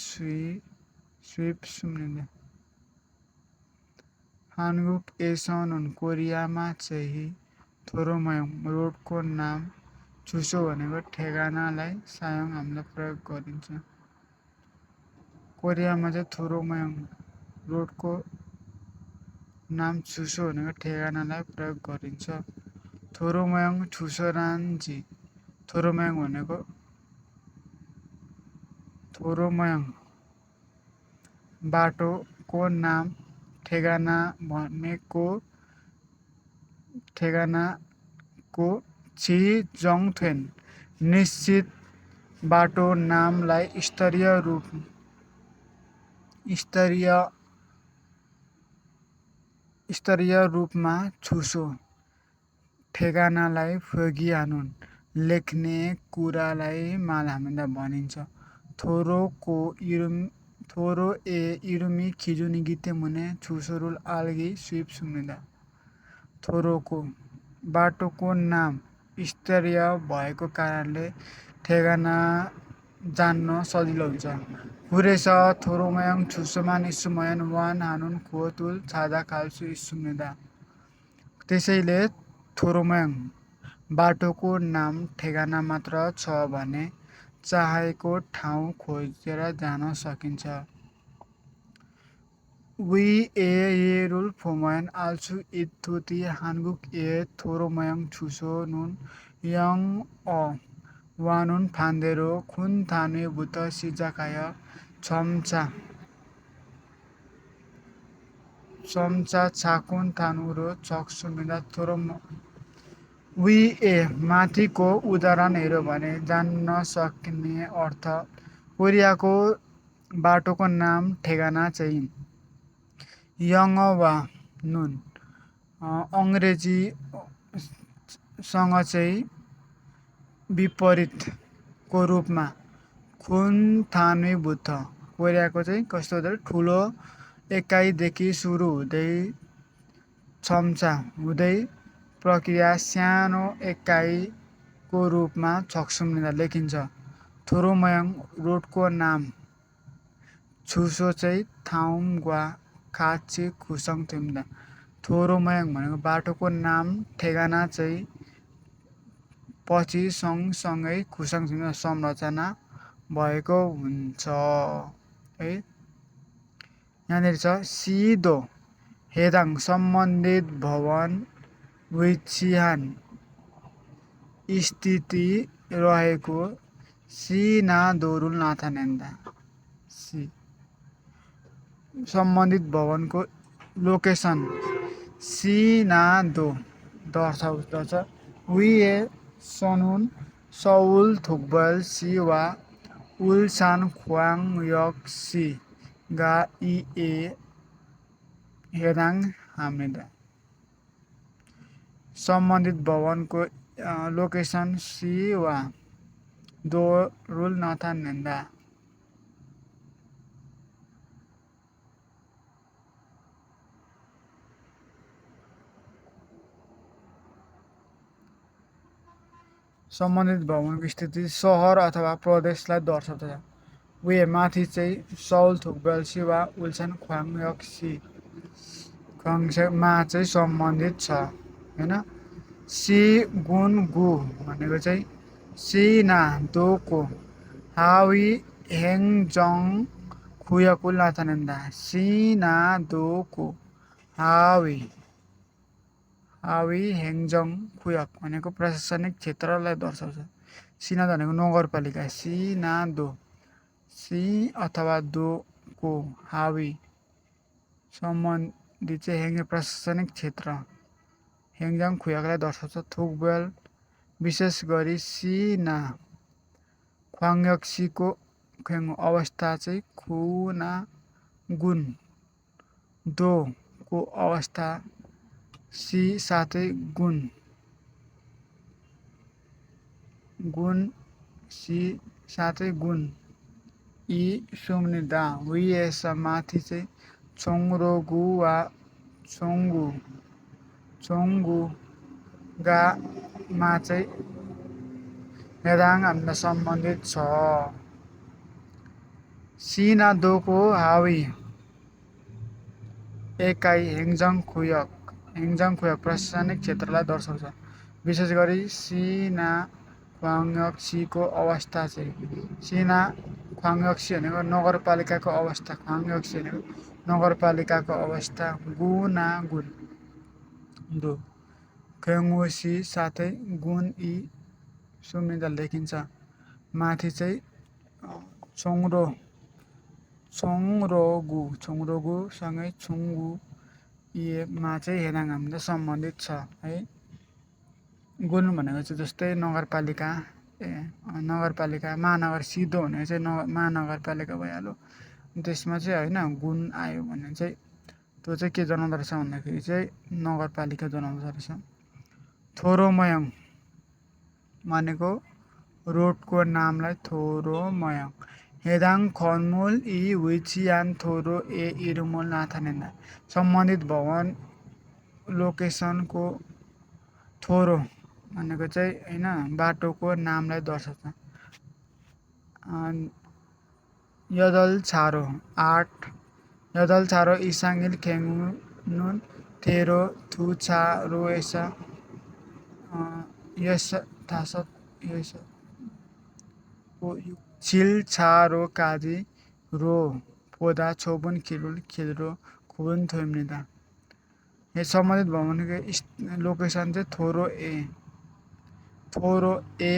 쉽습니다. 한국에서는 कोरियामा चाहिँ थोरोमयङ रोडको नाम 주소 भनेको ठेगानालाई सायङ हामीलाई प्रयोग गरिन्छ. कोरियामा चाहिँ थोरोमयङ रोडको नाम 주소 भनेको ठेगानालाई प्रयोग गरिन्छ. थोरोमयङ ठुसरान्जी। थोरोमयङ भनेको थोरोमयङ बाटोको नाम, ठेगाना भनेको ठेगानाको छिजङथेन। निश्चित बाटो नामलाई स्तरीय रूपमा छुसो, ठेगानालाई फगिहानुन, लेख्ने कुरालाई मालामिदा भनिन्छ। थोरो ए इरुमी खिजुनी गीते मुने छुसोरुल आल्गी स्विप सुम्निदा। थोरोको बाटोको नाम स्तरीय भएको कारणले ठेगाना जान्न सजिलो हुन्छ। हुरेस थोरोमयङ छुसोमान इस्सुमयन वान हानुन खुवतुल छादा खाल्सु इस्सुम्निदा। त्यसैले थोरोमयङ बाटोको नाम ठेगाना मात्र छ भने चाहेको ठाउँ खोजेर जान सकिन्छ। वी ए येरुल फोमयन आल्सु इथुती हानगुक ए थोरोमयङ छुसो नुन यङ अ वानुन फान्देरो खुन थानुय बुत सिजाकाय चम्चा छाकुन थानुरो चक्सुमिदा वी ए माथिको उदाहरण हेर्यो भने जान्न सक्ने अर्थ कोरियाको बाटोको नाम ठेगाना चाहिँ यङ वा नुन अङ्ग्रेजीसँग चाहिँ विपरीतको रूपमा खुन थानुय बुथ। कोरियाको चाहिँ कस्तो हुँदो ठुलो एकाइदेखि सुरु हुँदै चम्चा हुँदै प्रक्रिया सानो एकाइको रूपमा छक्सुम्निदा लेखिन्छ। थोरोमयङ रोडको नाम छुसो चाहिँ थाउम ग्वा खाची खुसङ थिम्दा। थोरोमयङ भनेको बाटोको नाम ठेगाना चाहिँ पछि सँगसँगै खुसङ थिम्दा संरचना भएको हुन्छ है। यहाँनिर छ सिदो हेदाङ सम्बन्धित भवन विछिहान स्थिति रहेको सिनादोरुल नाथानेन्दा। सम्बन्धित भवनको लोकेसन सिनादो दर्शाउँदछ। विए सनुन सौल थुक्बल सी वा उल्सान ख्वाङयक सी गा इए हेदाङ हामिदा। सम्बन्धित भवनको लोकेसन सी वा दोरुल नाथानेन्दा। सम्बन्धित भवनको स्थिति सहर अथवा प्रदेशलाई दर्शाउँदछ। वे माथि चाहिँ सौल थुक्बल सी वा उल्सान ख्वाङयक सी मा चाहिँ सम्बन्धित छ हैन। सी गुन गु भनेको चाहिँ सिना दोको हावी हेङजङ खुयकुल नाथानेन्दा। सिना दोको हावी हेङजङ खुयक भनेको प्रशासनिक क्षेत्रलाई दर्शाउँछ। सिनादो भनेको नगरपालिका। सिनादो सी अथवा दोको हावी सम्बन्धित चाहिँ हेङ प्रशासनिक क्षेत्र हेङजङ खुयकलाई दर्शाउँछ। थुक्बल विशेष गरी सिना ख्वाङयक्सीको अवस्था चाहिँ खुना गुन दोको अवस्था सी साथै गुन सी साथै गुन इ सुम्निदा। विएस माथि चाहिँ छोङरोगु वा छोङ्गु गा मा चाहिँ हेदाङ हामीलाई सम्बन्धित छ। सिनादोको हावी एकाइ हेङजङ खुयक प्रशासनिक क्षेत्रलाई दर्शाउँछ। विशेष गरी सिना ख्वाङयक्सीको अवस्था चाहिँ सिना ख्वाङयक्सी भनेको नगरपालिकाको अवस्था, ख्वाङयक्सी भनेको नगरपालिकाको अवस्था, गुना गुन दो खेङ्गुसी साथै गुण इ सुमिदल देखिन्छ। माथि चाहिँ छोङ्रोगु सँगै छुङ्गु मा चाहिँ हेदाङ हाम्दा सम्बन्धित छ है। गुण भनेको चाहिँ जस्तै नगरपालिका महानगर सिधो भनेको चाहिँ महानगरपालिका भइहाल्यो। त्यसमा चाहिँ होइन गुण आयो भने चाहिँ त्यो चाहिँ के जनाउँदो रहेछ भन्दाखेरि चाहिँ नगरपालिका जनाउँदो रहेछ। थोरोमयङ भनेको रोडको नामलाई थोरोमयङ। हेदाङ खनमुल इ विचियान थोरो ए इरुमुल नाथानेन्दा। सम्बन्धित भवन लोकेसनको थोरो भनेको चाहिँ होइन बाटोको नामलाई दर्शाउँछ। यदलछारो 8 यदलछारो इसाङ्गिल खेङ्नुन थेरो थुछारोएसा यस थासत यस छिलछारो काजी रो पोदा छोबुन खिलरो खुबुन थोइम्निदा। हे सम्बन्धित भवनको लोकेसन चाहिँ थोरो ए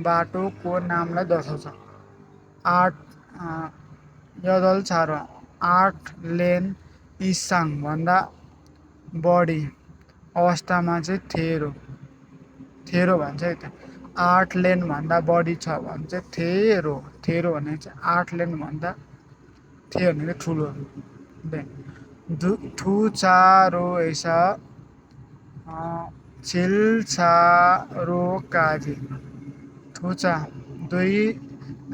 बाटोको नामलाई दर्शाउँछ। 8 यदलछारो 8 लेन इसाङ भन्दा बढी अवस्थामा चाहिँ थेरो भन्छ है त। 8 लेन भन्दा बढी छ भने चाहिँ थेरो भनेको चाहिँ 8 लेन भन्दा भनेको ठुलो लेन। थुचारो ऐसा छिलछारो काजी थुचा 2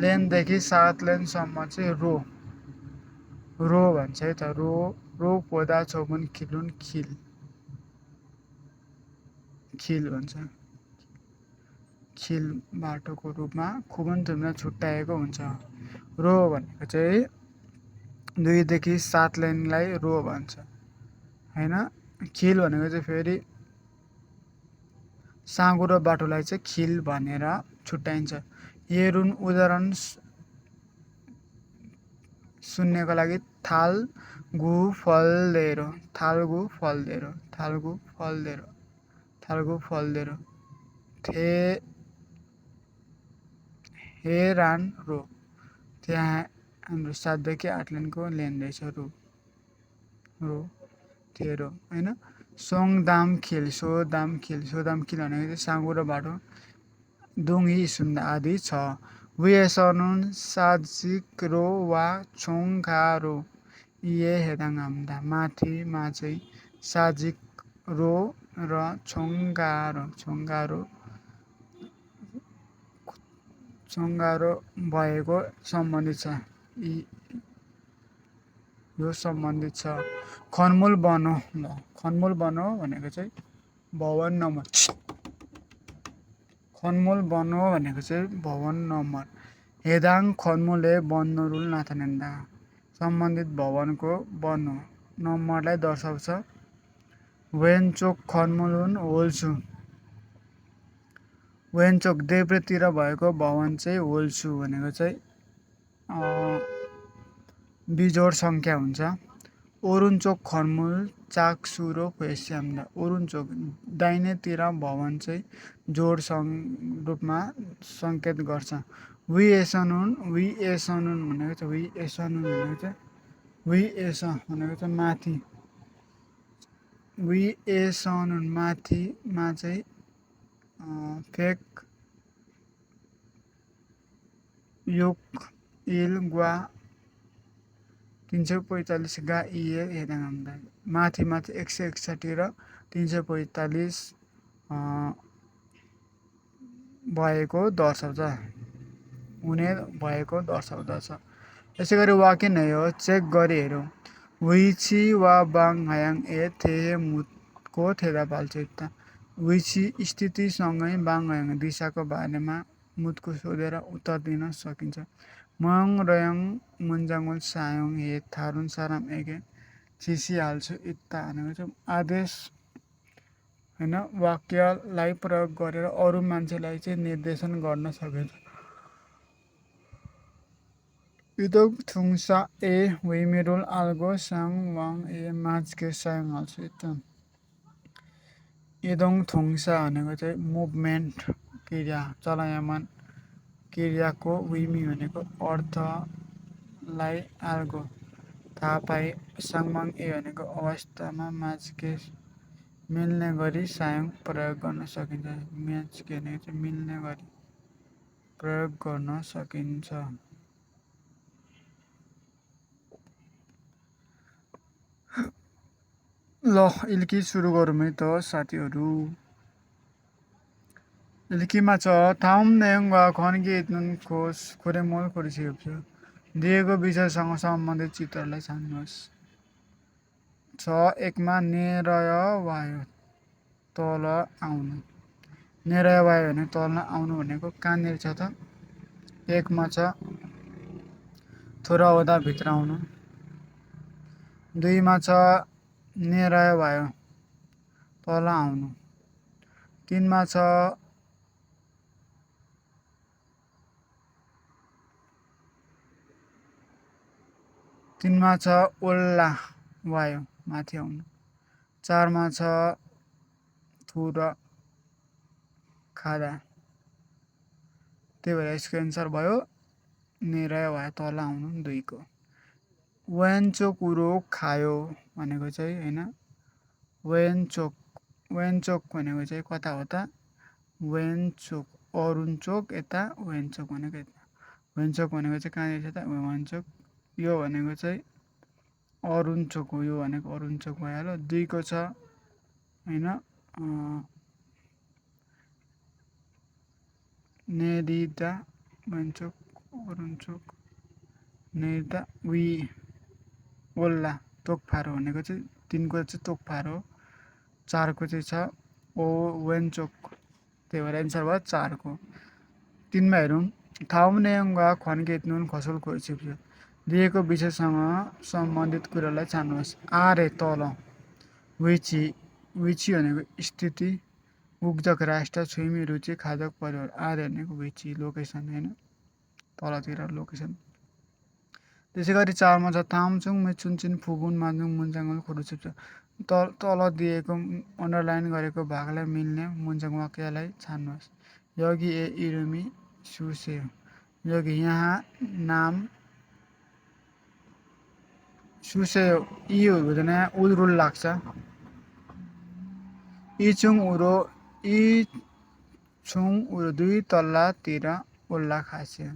लेनदेखि 7 लेनसम्म चाहिँ रो भन्छ है त। रो पोदा छोबुन खिलुन खिल भन्छ। खिल बाटोको रूपमा खुबुन थुम्न छुट्याएको हुन्छ। रो भनेको चाहिँ 2 देखि 7 लेनलाई रो भन्छ होइन। खिल भनेको चाहिँ फेरि साँघुरो बाटोलाई चाहिँ खिल भनेर छुट्याइन्छ। हेरुन उदाहरण सुन्नको लागि थालगु फलदेरो हेरान रो त्यहाँ हाम्रो 7 देखि 8 लेनको लेन रहेछ रो थेरो होइन। सोदामखिल भनेको चाहिँ साँघुरो बाटो दुङही सुन्दा आदि छ। विएसनुन साजिक रो वा छोङ्गारो इए हेदाङ हाम्दा। माथिमा चाहिँ साजिक रो र छोङ्गारो भएको सम्बन्धित छ। यो सम्बन्धित छ। खनमुल बनो भनेको चाहिँ भवन नम्बर। हेदाङ खनमुले बन्नरुल नाथानेन्दा। सम्बन्धित भवनको बनो नम्बरलाई दर्शाउँछ। वेन्चोक खनमुलुन होल्सु वेन्चोक देब्रेतिर भएको भवन चाहिँ होल्सु भनेको चाहिँ बिजोड सङ्ख्या हुन्छ। ओरुन्चोक खनमुल चाक्सुरो पेस्याम्दा। ओरुन्चोक दाहिनेतिर भवन चाहिँ जोड रूपमा सङ्केत गर्छ। विएसनुन भनेको चाहिँ माथि। विएसनुन माथिमा चाहिँ फेक योक इल ग्वा 345 गा इए हेदाङ हाम्दा। माथि 161 र 345 भएको दर्शाउँदछ। यसै गरी वाक्य नै हो चेक गरी हेरौँ। विछि वा बाङ हायाङ ए थेहे मुतको थेदा पाल्छित्ता। विछि स्थितिसँगै बाङ हायाङ दिशाको बारेमा मुतको सोधेर उत्तर दिन सकिन्छ। मङ रयङ मुन्जाङुल सायोङ हे थारुन साराम एगे चिसिहाल्छु इत्ता भनेको चाहिँ आदेश होइन वाक्यलाई प्रयोग गरेर अरू मान्छेलाई चाहिँ निर्देशन गर्न सकिन्छ। इदोग थुङसा ए विमिरुल आल्गो साङ वाङ ए माजके सायोङ हाल्छु इत्ता। इदोङ थोङ्सा भनेको चाहिँ मुभमेन्ट क्रिया चलायमान क्रियाको विमी भनेको अर्थलाई आर्गो थाहा पाए साङमाङ ए भनेको अवस्थामा माझके मिल्ने गरी सायङ प्रयोग गर्न सकिन्छ म्याचके भनेको चाहिँ मिल्ने गरी प्रयोग गर्न सकिन्छ ल इल्की सुरु गरौँ है त साथीहरू इल्कीमा छ थाम नेङ वा खन्गी खोज खोरेमोल खोरिसकेको छ दिएको विषयसँग सम्बन्धित चित्रलाई छान्नुहोस् छ एकमा नेरय वायो तल आउनु नेरय वायो भने तल आउनु भनेको कहाँनिर छ त एकमा छ थोरा हुँदा भित्र आउनु दुईमा छ नेरय वायो तल आउनु तीनमा छ ओल्ला वायो माथि आउनु चारमा छ थुर खादा त्यही भएर यसको एन्सर भयो नेरय वायो तल आउनु दुईको वेन्चोक उरो खायो भनेको चाहिँ होइन वेन्चोक भनेको चाहिँ कता हो त वेन्चोक अरुणचोक यता वेन्चोक भनेको यता वेन्चोक भनेको चाहिँ कहाँनिर छ त वेन्चोक यो भनेको चाहिँ अरुणचोक हो यो भनेको अरुणचोक भइहाल्यो दुईको छ होइन नेरिदा वेन्चोक अरुणचोक नेरिदा वी ओल्ला तोकफारो भनेको चाहिँ तिनको चाहिँ तोकफारो चारको चाहिँ छ ओ वेन्चोक त्यही भएर एन्सर भयो चारको तिनमा हेरौँ थाउ नेङ वा खन्केत नुन खसोल खोइसिप्छ दिएको विषयसँग सम्बन्धित कुरालाई छान्नुहोस् आरे तल विची भनेको स्थिति उब्जक राष्ट्र छुइमी रुचि खाजक परिवार आरे भनेको विची लोकेसन होइन तलतिर लोकेसन त्यसै गरी चारमा छ तामचुङ मेचुनचिन फुबुन माजुङ मुन्जाङ खुरुचिप्छ तल दिएको अन्डरलाइन गरेको भागलाई मिल्ने मुन्जाङ वाक्यलाई छान्नुहोस् यगी ए इरुमी सुसे यगी यहाँ नाम सुसे इ हुँदैन उरुल लाग्छ इचुङ उरो दुई तल्लातिर ओल्ला खास्यो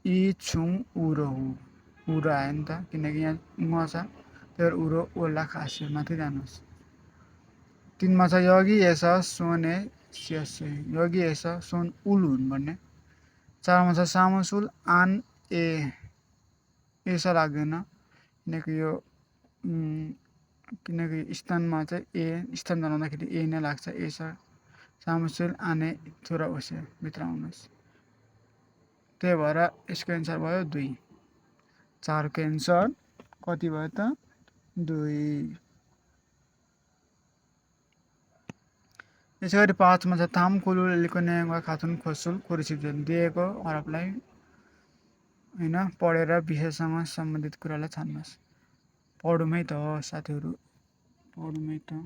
इचुङ उरो हो उरो आयो नि त किनकि यहाँ म छ त्यो उरो ओल्ला खास्यो माथि जानुहोस् तिनमा छ यगी एस सोने स्यसे यगी एस सोन उल हुनुपर्ने चारमा छ सामुसुल आन ए एस लाग्दैन किनकि स्थानमा चाहिँ ए स्थान जनाउँदाखेरि ए नै लाग्छ एस सामुसुल आने थोरा ओसे भित्र आउनुहोस् त्यही भएर यसको एन्सर भयो दुई चारको एन्सर कति भयो त दुई यसै गरी पाँचमा छ थाम कुलुल एलिको न्याङ्वा खाथुन खोसुल कोरिसिप्छ दिएको हरफलाई होइन पढेर विषयसँग सम्बन्धित कुरालाई छान्नुहोस् पढौँ है त साथीहरू पढौँ है त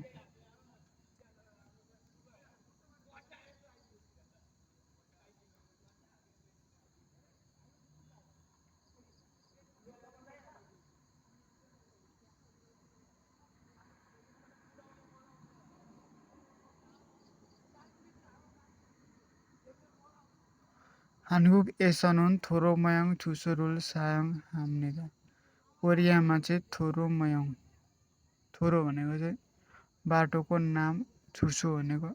한국 에서는 도로 모양 주소를 사용합니다. कोरियामा चाहिँ थोरो मयङ थोरो भनेको चाहिँ बाटोको नाम छुर्सो भनेको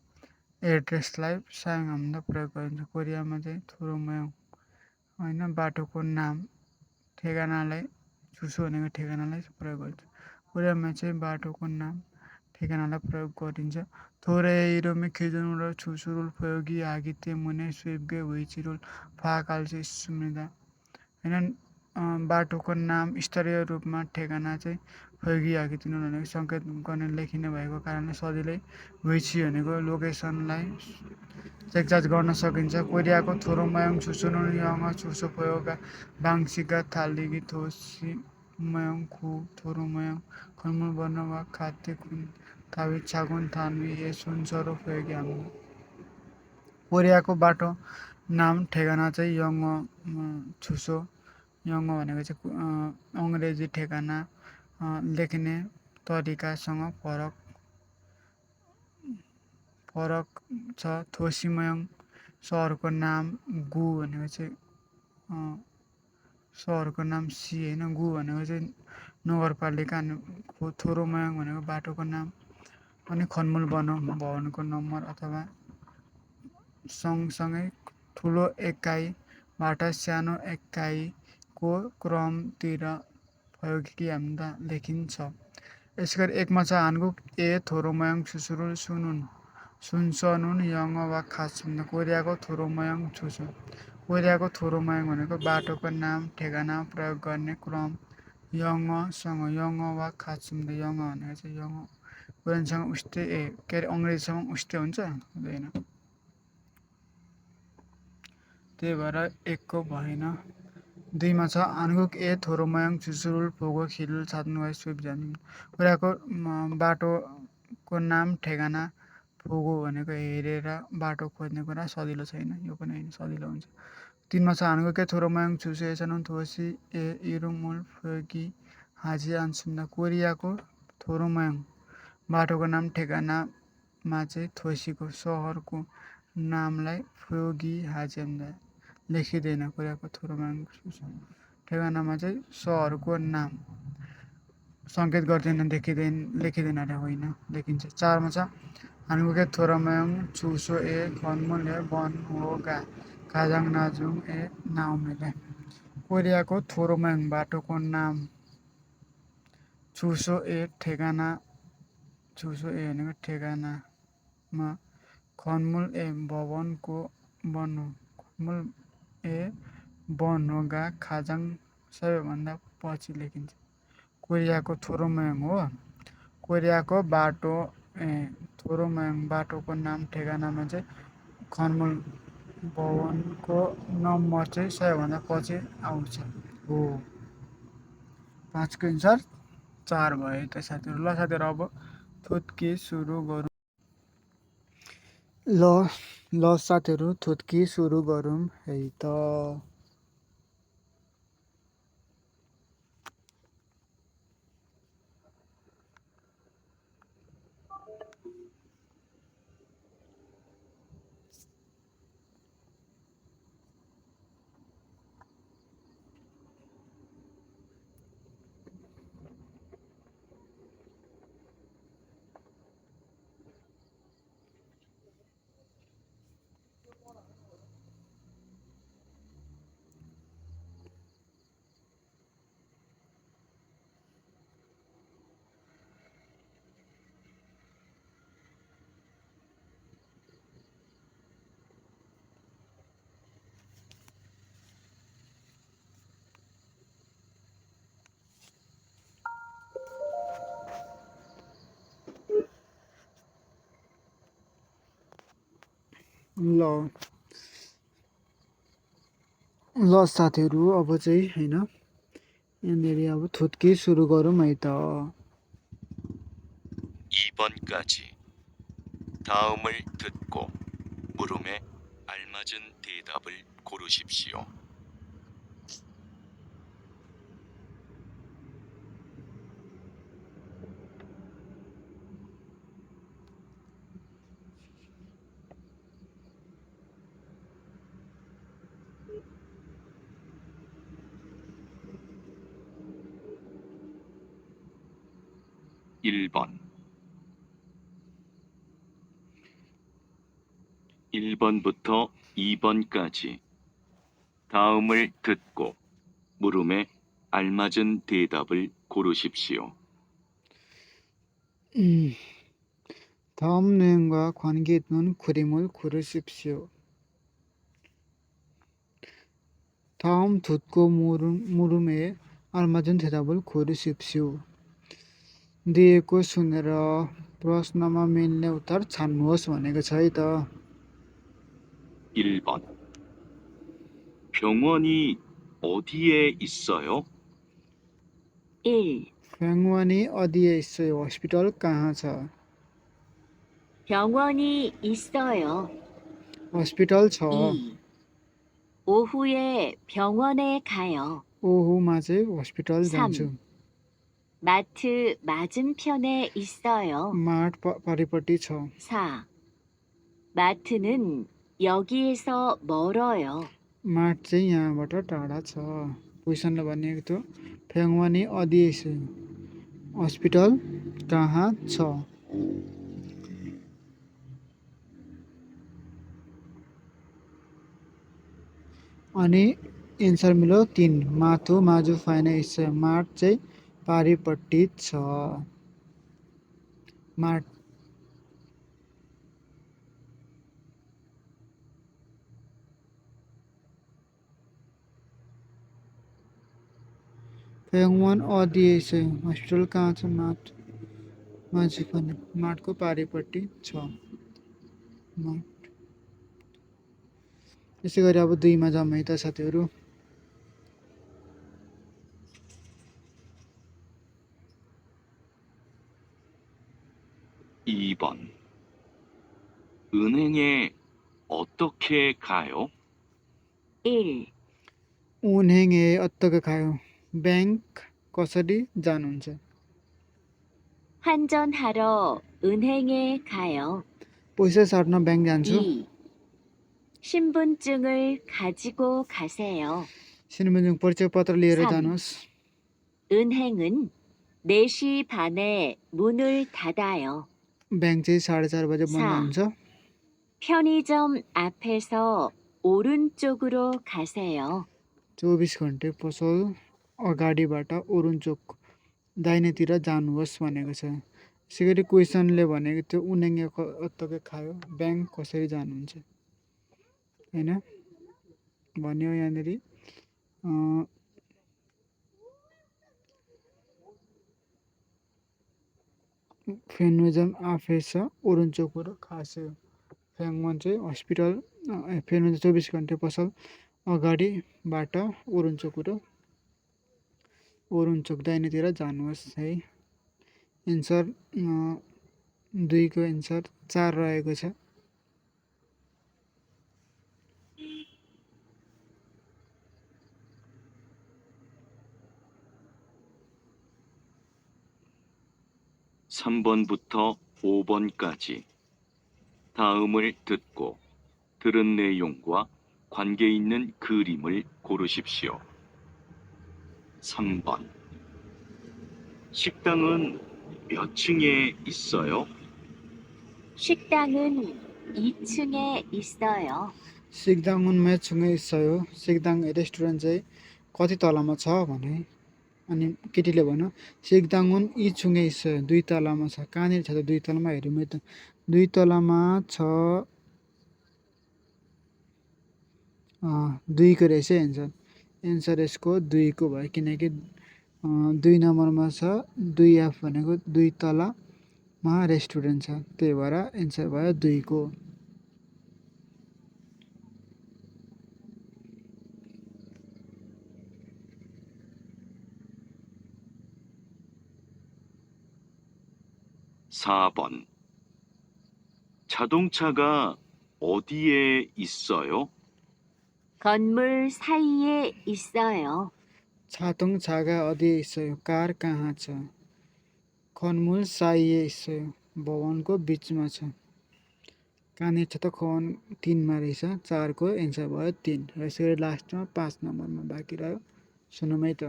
एड्रेसलाई सायङहाम्दा प्रयोग गरिन्छ कोरियामा चाहिँ थोरो मयङ होइन बाटोको नाम ठेगानालाई छुर्सो भनेको ठेगानालाई प्रयोग गरिन्छ कोरियामा चाहिँ बाटोको नाम ठेगानालाई प्रयोग गरिन्छ थोरै 이름이 기준으로 주소를 표기 하기 때문에 쉽게 위치를 파악할 수 있습니다. होइन बाटोको नाम स्तरीय रूपमा ठेगाना चाहिँ फैगिहाकी तिनीहरू भनेको सङ्केत गर्ने लेखिने भएको कारणले सजिलै विची भनेको लोकेसनलाई चेकजाँच गर्न सकिन्छ कोरियाको थोरोमयङ छुसुनो यङ छुसो प्रयोगका बाङ्सिका थालिगी थोसी मयङ खु थोरोमयङ खन्मुल वर्ण वा खाद्य खुन तावी छागुन थानवी ए सुनसरो फयोगी हामीले कोरियाको बाटो नाम ठेगाना चाहिँ यङ छुसो यङ भनेको चाहिँ अङ्ग्रेजी ठेगाना लेख्ने तरिकासँग फरक छ। थोसिमयङ सहरको नाम गु भनेको चाहिँ सहरको नाम सी होइन, गु भनेको चाहिँ नगरपालिका अनि थोरोमयङ भनेको बाटोको नाम अनि खनमुल भवनको नम्बर अथवा सँगसँगै ठुलो एकाइबाट सानो एकाइको क्रमतिर फयोगी हामीदा लेखिन्छ। यसगरी एकमा छ हानगुक ए थोरोमयङ छुसुरुल सुनुन सुनसनुन यङ वा खास कोरियाको थोरोमयङ छुसु कोरियाको थोरोमयङ भनेको बाटोको नाम ठेगाना प्रयोग गर्ने क्रम यङसँग यङ वा खास यङ भनेको चाहिँ यङ कोरियनसँग उस्तै के अरे अङ्ग्रेजीसँग उस्तै हुन्छ हुँदैन, त्यही भएर एकको भएन। दुईमा छ हानगुक ए थोरोमयङ छुसुरुल फोगो खिलुल छात्नुवाई सुप जानु कोरियाको बाटोको नाम ठेगाना फोगो भनेको हेरेर बाटो खोज्ने कुरा सजिलो छैन, यो पनि होइन सजिलो हुन्छ। तिनमा छ हानगुक ए थोरोमयङ छुसु एसनुन थोसी ए इरुमुल फोगी हाजी आन्सुम्दा कोरियाको थोरोमयङ बाटोको नाम ठेगानामा चाहिँ थोसीको सहरको नामलाई फोगी हाजी लेखिँदैन। कोरियाको थोरोमयङ ठेगानामा चाहिँ सहरको नाम सङ्केत गर्दैन, लेखिँदैन अरे होइन लेखिन्छ। चारमा छ हानगुके थोरोमयङ छुसो ए खनमुल ए वन हो गा काजाङ नाजुङ ए नाउमेले कोरियाको थोरोमयङ बाटोको नाम छुसो ए ठेगाना छुसो ए भनेको ठेगानामा खनमुल ए भवनको खनमुल ए बनहोगा खाजाङ सबैभन्दा पछि लेखिन्छ। कोरियाको थोरोमयङ हो कोरियाको बाटो थोरोमयङ बाटोको नाम ठेगानामा चाहिँ खनमुल भवनको नम्बर चाहिँ सबैभन्दा पछि आउँछ हो। 5को एन्सर 4 भयो त साथीहरू। ल साथीहरू अब थुत्की सुरु गरौँ। ल साथीहरू थुत्की सुरु गरौँ है त। ल साथीहरू अब चाहिँ होइन यहाँनिर अब थुत्की सुरु गरौँ है त।
2번까지 다음을 듣고 물음에 알맞은 대답을 고르십시오. 1번 1번부터 2번까지 다음을 듣고 물음에 알맞은 대답을 고르십시오.
다음 내용과 관계 있는 그림을 고르십시오. 다음 듣고 물음에 알맞은 대답을 고르십시오. दिएको सुनेर प्रश्नमा मिल्ने उत्तर छान्नुहोस् भनेको छ है त।
1번 병원이 어디에 있어요?
1.
병원이 어디에 있어요? हस्पिटल कहाँ छ?
병원이 있어요.
हस्पिटल छ
2. 오후에 병원에 가요.
ओहुमा चाहिँ हस्पिटल
3.
जान्छु
마트 맞은편에 있어요.
मार्ट पारिपट्टि छ
4. 마트는 여기에서 멀어요.
मार्ट चाहिँ यहाँबाट टाढा छ क्वेसनले भनेको थियो फ्याङ्वानी अदिएस हस्पिटल कहाँ छ अनि एन्सर मिल्यो 3 माथु माजु फाइनेन्स मार्ट चाहिँ पारिपट्टि छ मार्ट फ्याङ्वान अदिएस हस्पिटल कहाँ छ मार्ट माजु फाइनेन्स मार्टको पारिपट्टि छ मार्ट यसै गरी अब 2 मा जाउँ है त साथीहरू
2번. 은행에 어떻게 가요?
1.
उन्हेङे अत्तक खायो ब्याङ्क कसरी जानुहुन्छ
환전하러 은행에 가요.
पैसा साट्न ब्याङ्क जान्छु
2. 신분증을 가지고 가세요.
सिनेमाजुङ परिचय पत्र लिएर
3.
जानुहोस्
은행은 4시 반에 문을 닫아요.
ब्याङ्क चाहिँ 4:30 बजे बन्द
4.
हुन्छ
편의점 앞에서 오른쪽으로 가세요.
24 घन्टे पसल अगाडिबाट ओरुन्चोक दाहिनेतिर जानुहोस् भनेको छ यसै गरी क्वेसनले भनेको थियो उनेङ्गे अत्तके खायो ब्याङ्क कसरी जानुहुन्छ हैन भन्यो यहाँनिर फेनोजम आफेस ओरुन्चोकबाट खास्यो फ्याङ्वान चाहिँ हस्पिटल फेनोजम 24 घन्टे पसल अगाडिबाट ओरुन्चोक दाहिनेतिर जानुहोस् है एन्सर 2 को एन्सर 4 रहेको छ
(3번부터) (5번까지) 다음을 듣고 들은 내용과 관계 있는 그림을 고르십시오. 3번. 식당은 몇 층에 있어요?
식당은 2층에 있어요.
सिक्दाङ मेचुङै 있어요 सिक्दाङ रेस्टुरेन्ट चाहिँ कति तलामा छ भने अनि केटीले भन्यो सिक्दाङुन इचुङै 있어요 2 तलामा छ कहाँनिर छ त 2 तलामा हेरौँ त 2 तलामा छ 2 को रहेछ एन्सर यसको 2 को भयो किनकि 2 नम्बरमा छ 2F भनेको 2 तलामा रेस्टुरेन्ट छ त्यही भएर एन्सर भयो 2 को
(4번) 자동차가 어디에 있어요?
건물 사이에 있어요.
자동차가 어디에 있어요 कार कहाँ छ खनमुल साइए 있어요 भवनको बीचमा छ कहाँनिर छ त खन 3 मा रहेछ 4 को एन्सर भयो 3 र यसरी लास्टमा 5 नम्बरमा बाँकी रह्यो सुनौँ है त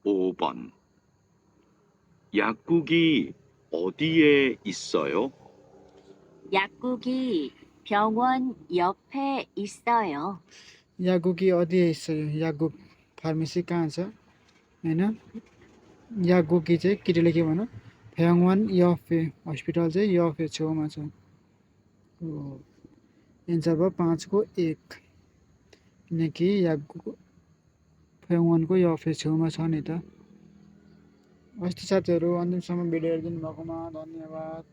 5번. 약국이 어디에 있어요?
약국이 병원 옆에 있어요.
यागुकी अदिए 있어요 यागुक फार्मेसी कहाँ छ हैन यागुकी चाहिँ केटीले के भन्यो फ्याङवान यफे हस्पिटल चाहिँ यफे छेउमा छ एन्सर भयो 5 को 1 किनकि यागुक फ्याङवानको यफे छेउमा छ नि त हस् त साथीहरू अन्तिमसम्म भिडियो हेरिदिनु भएकोमा धन्यवाद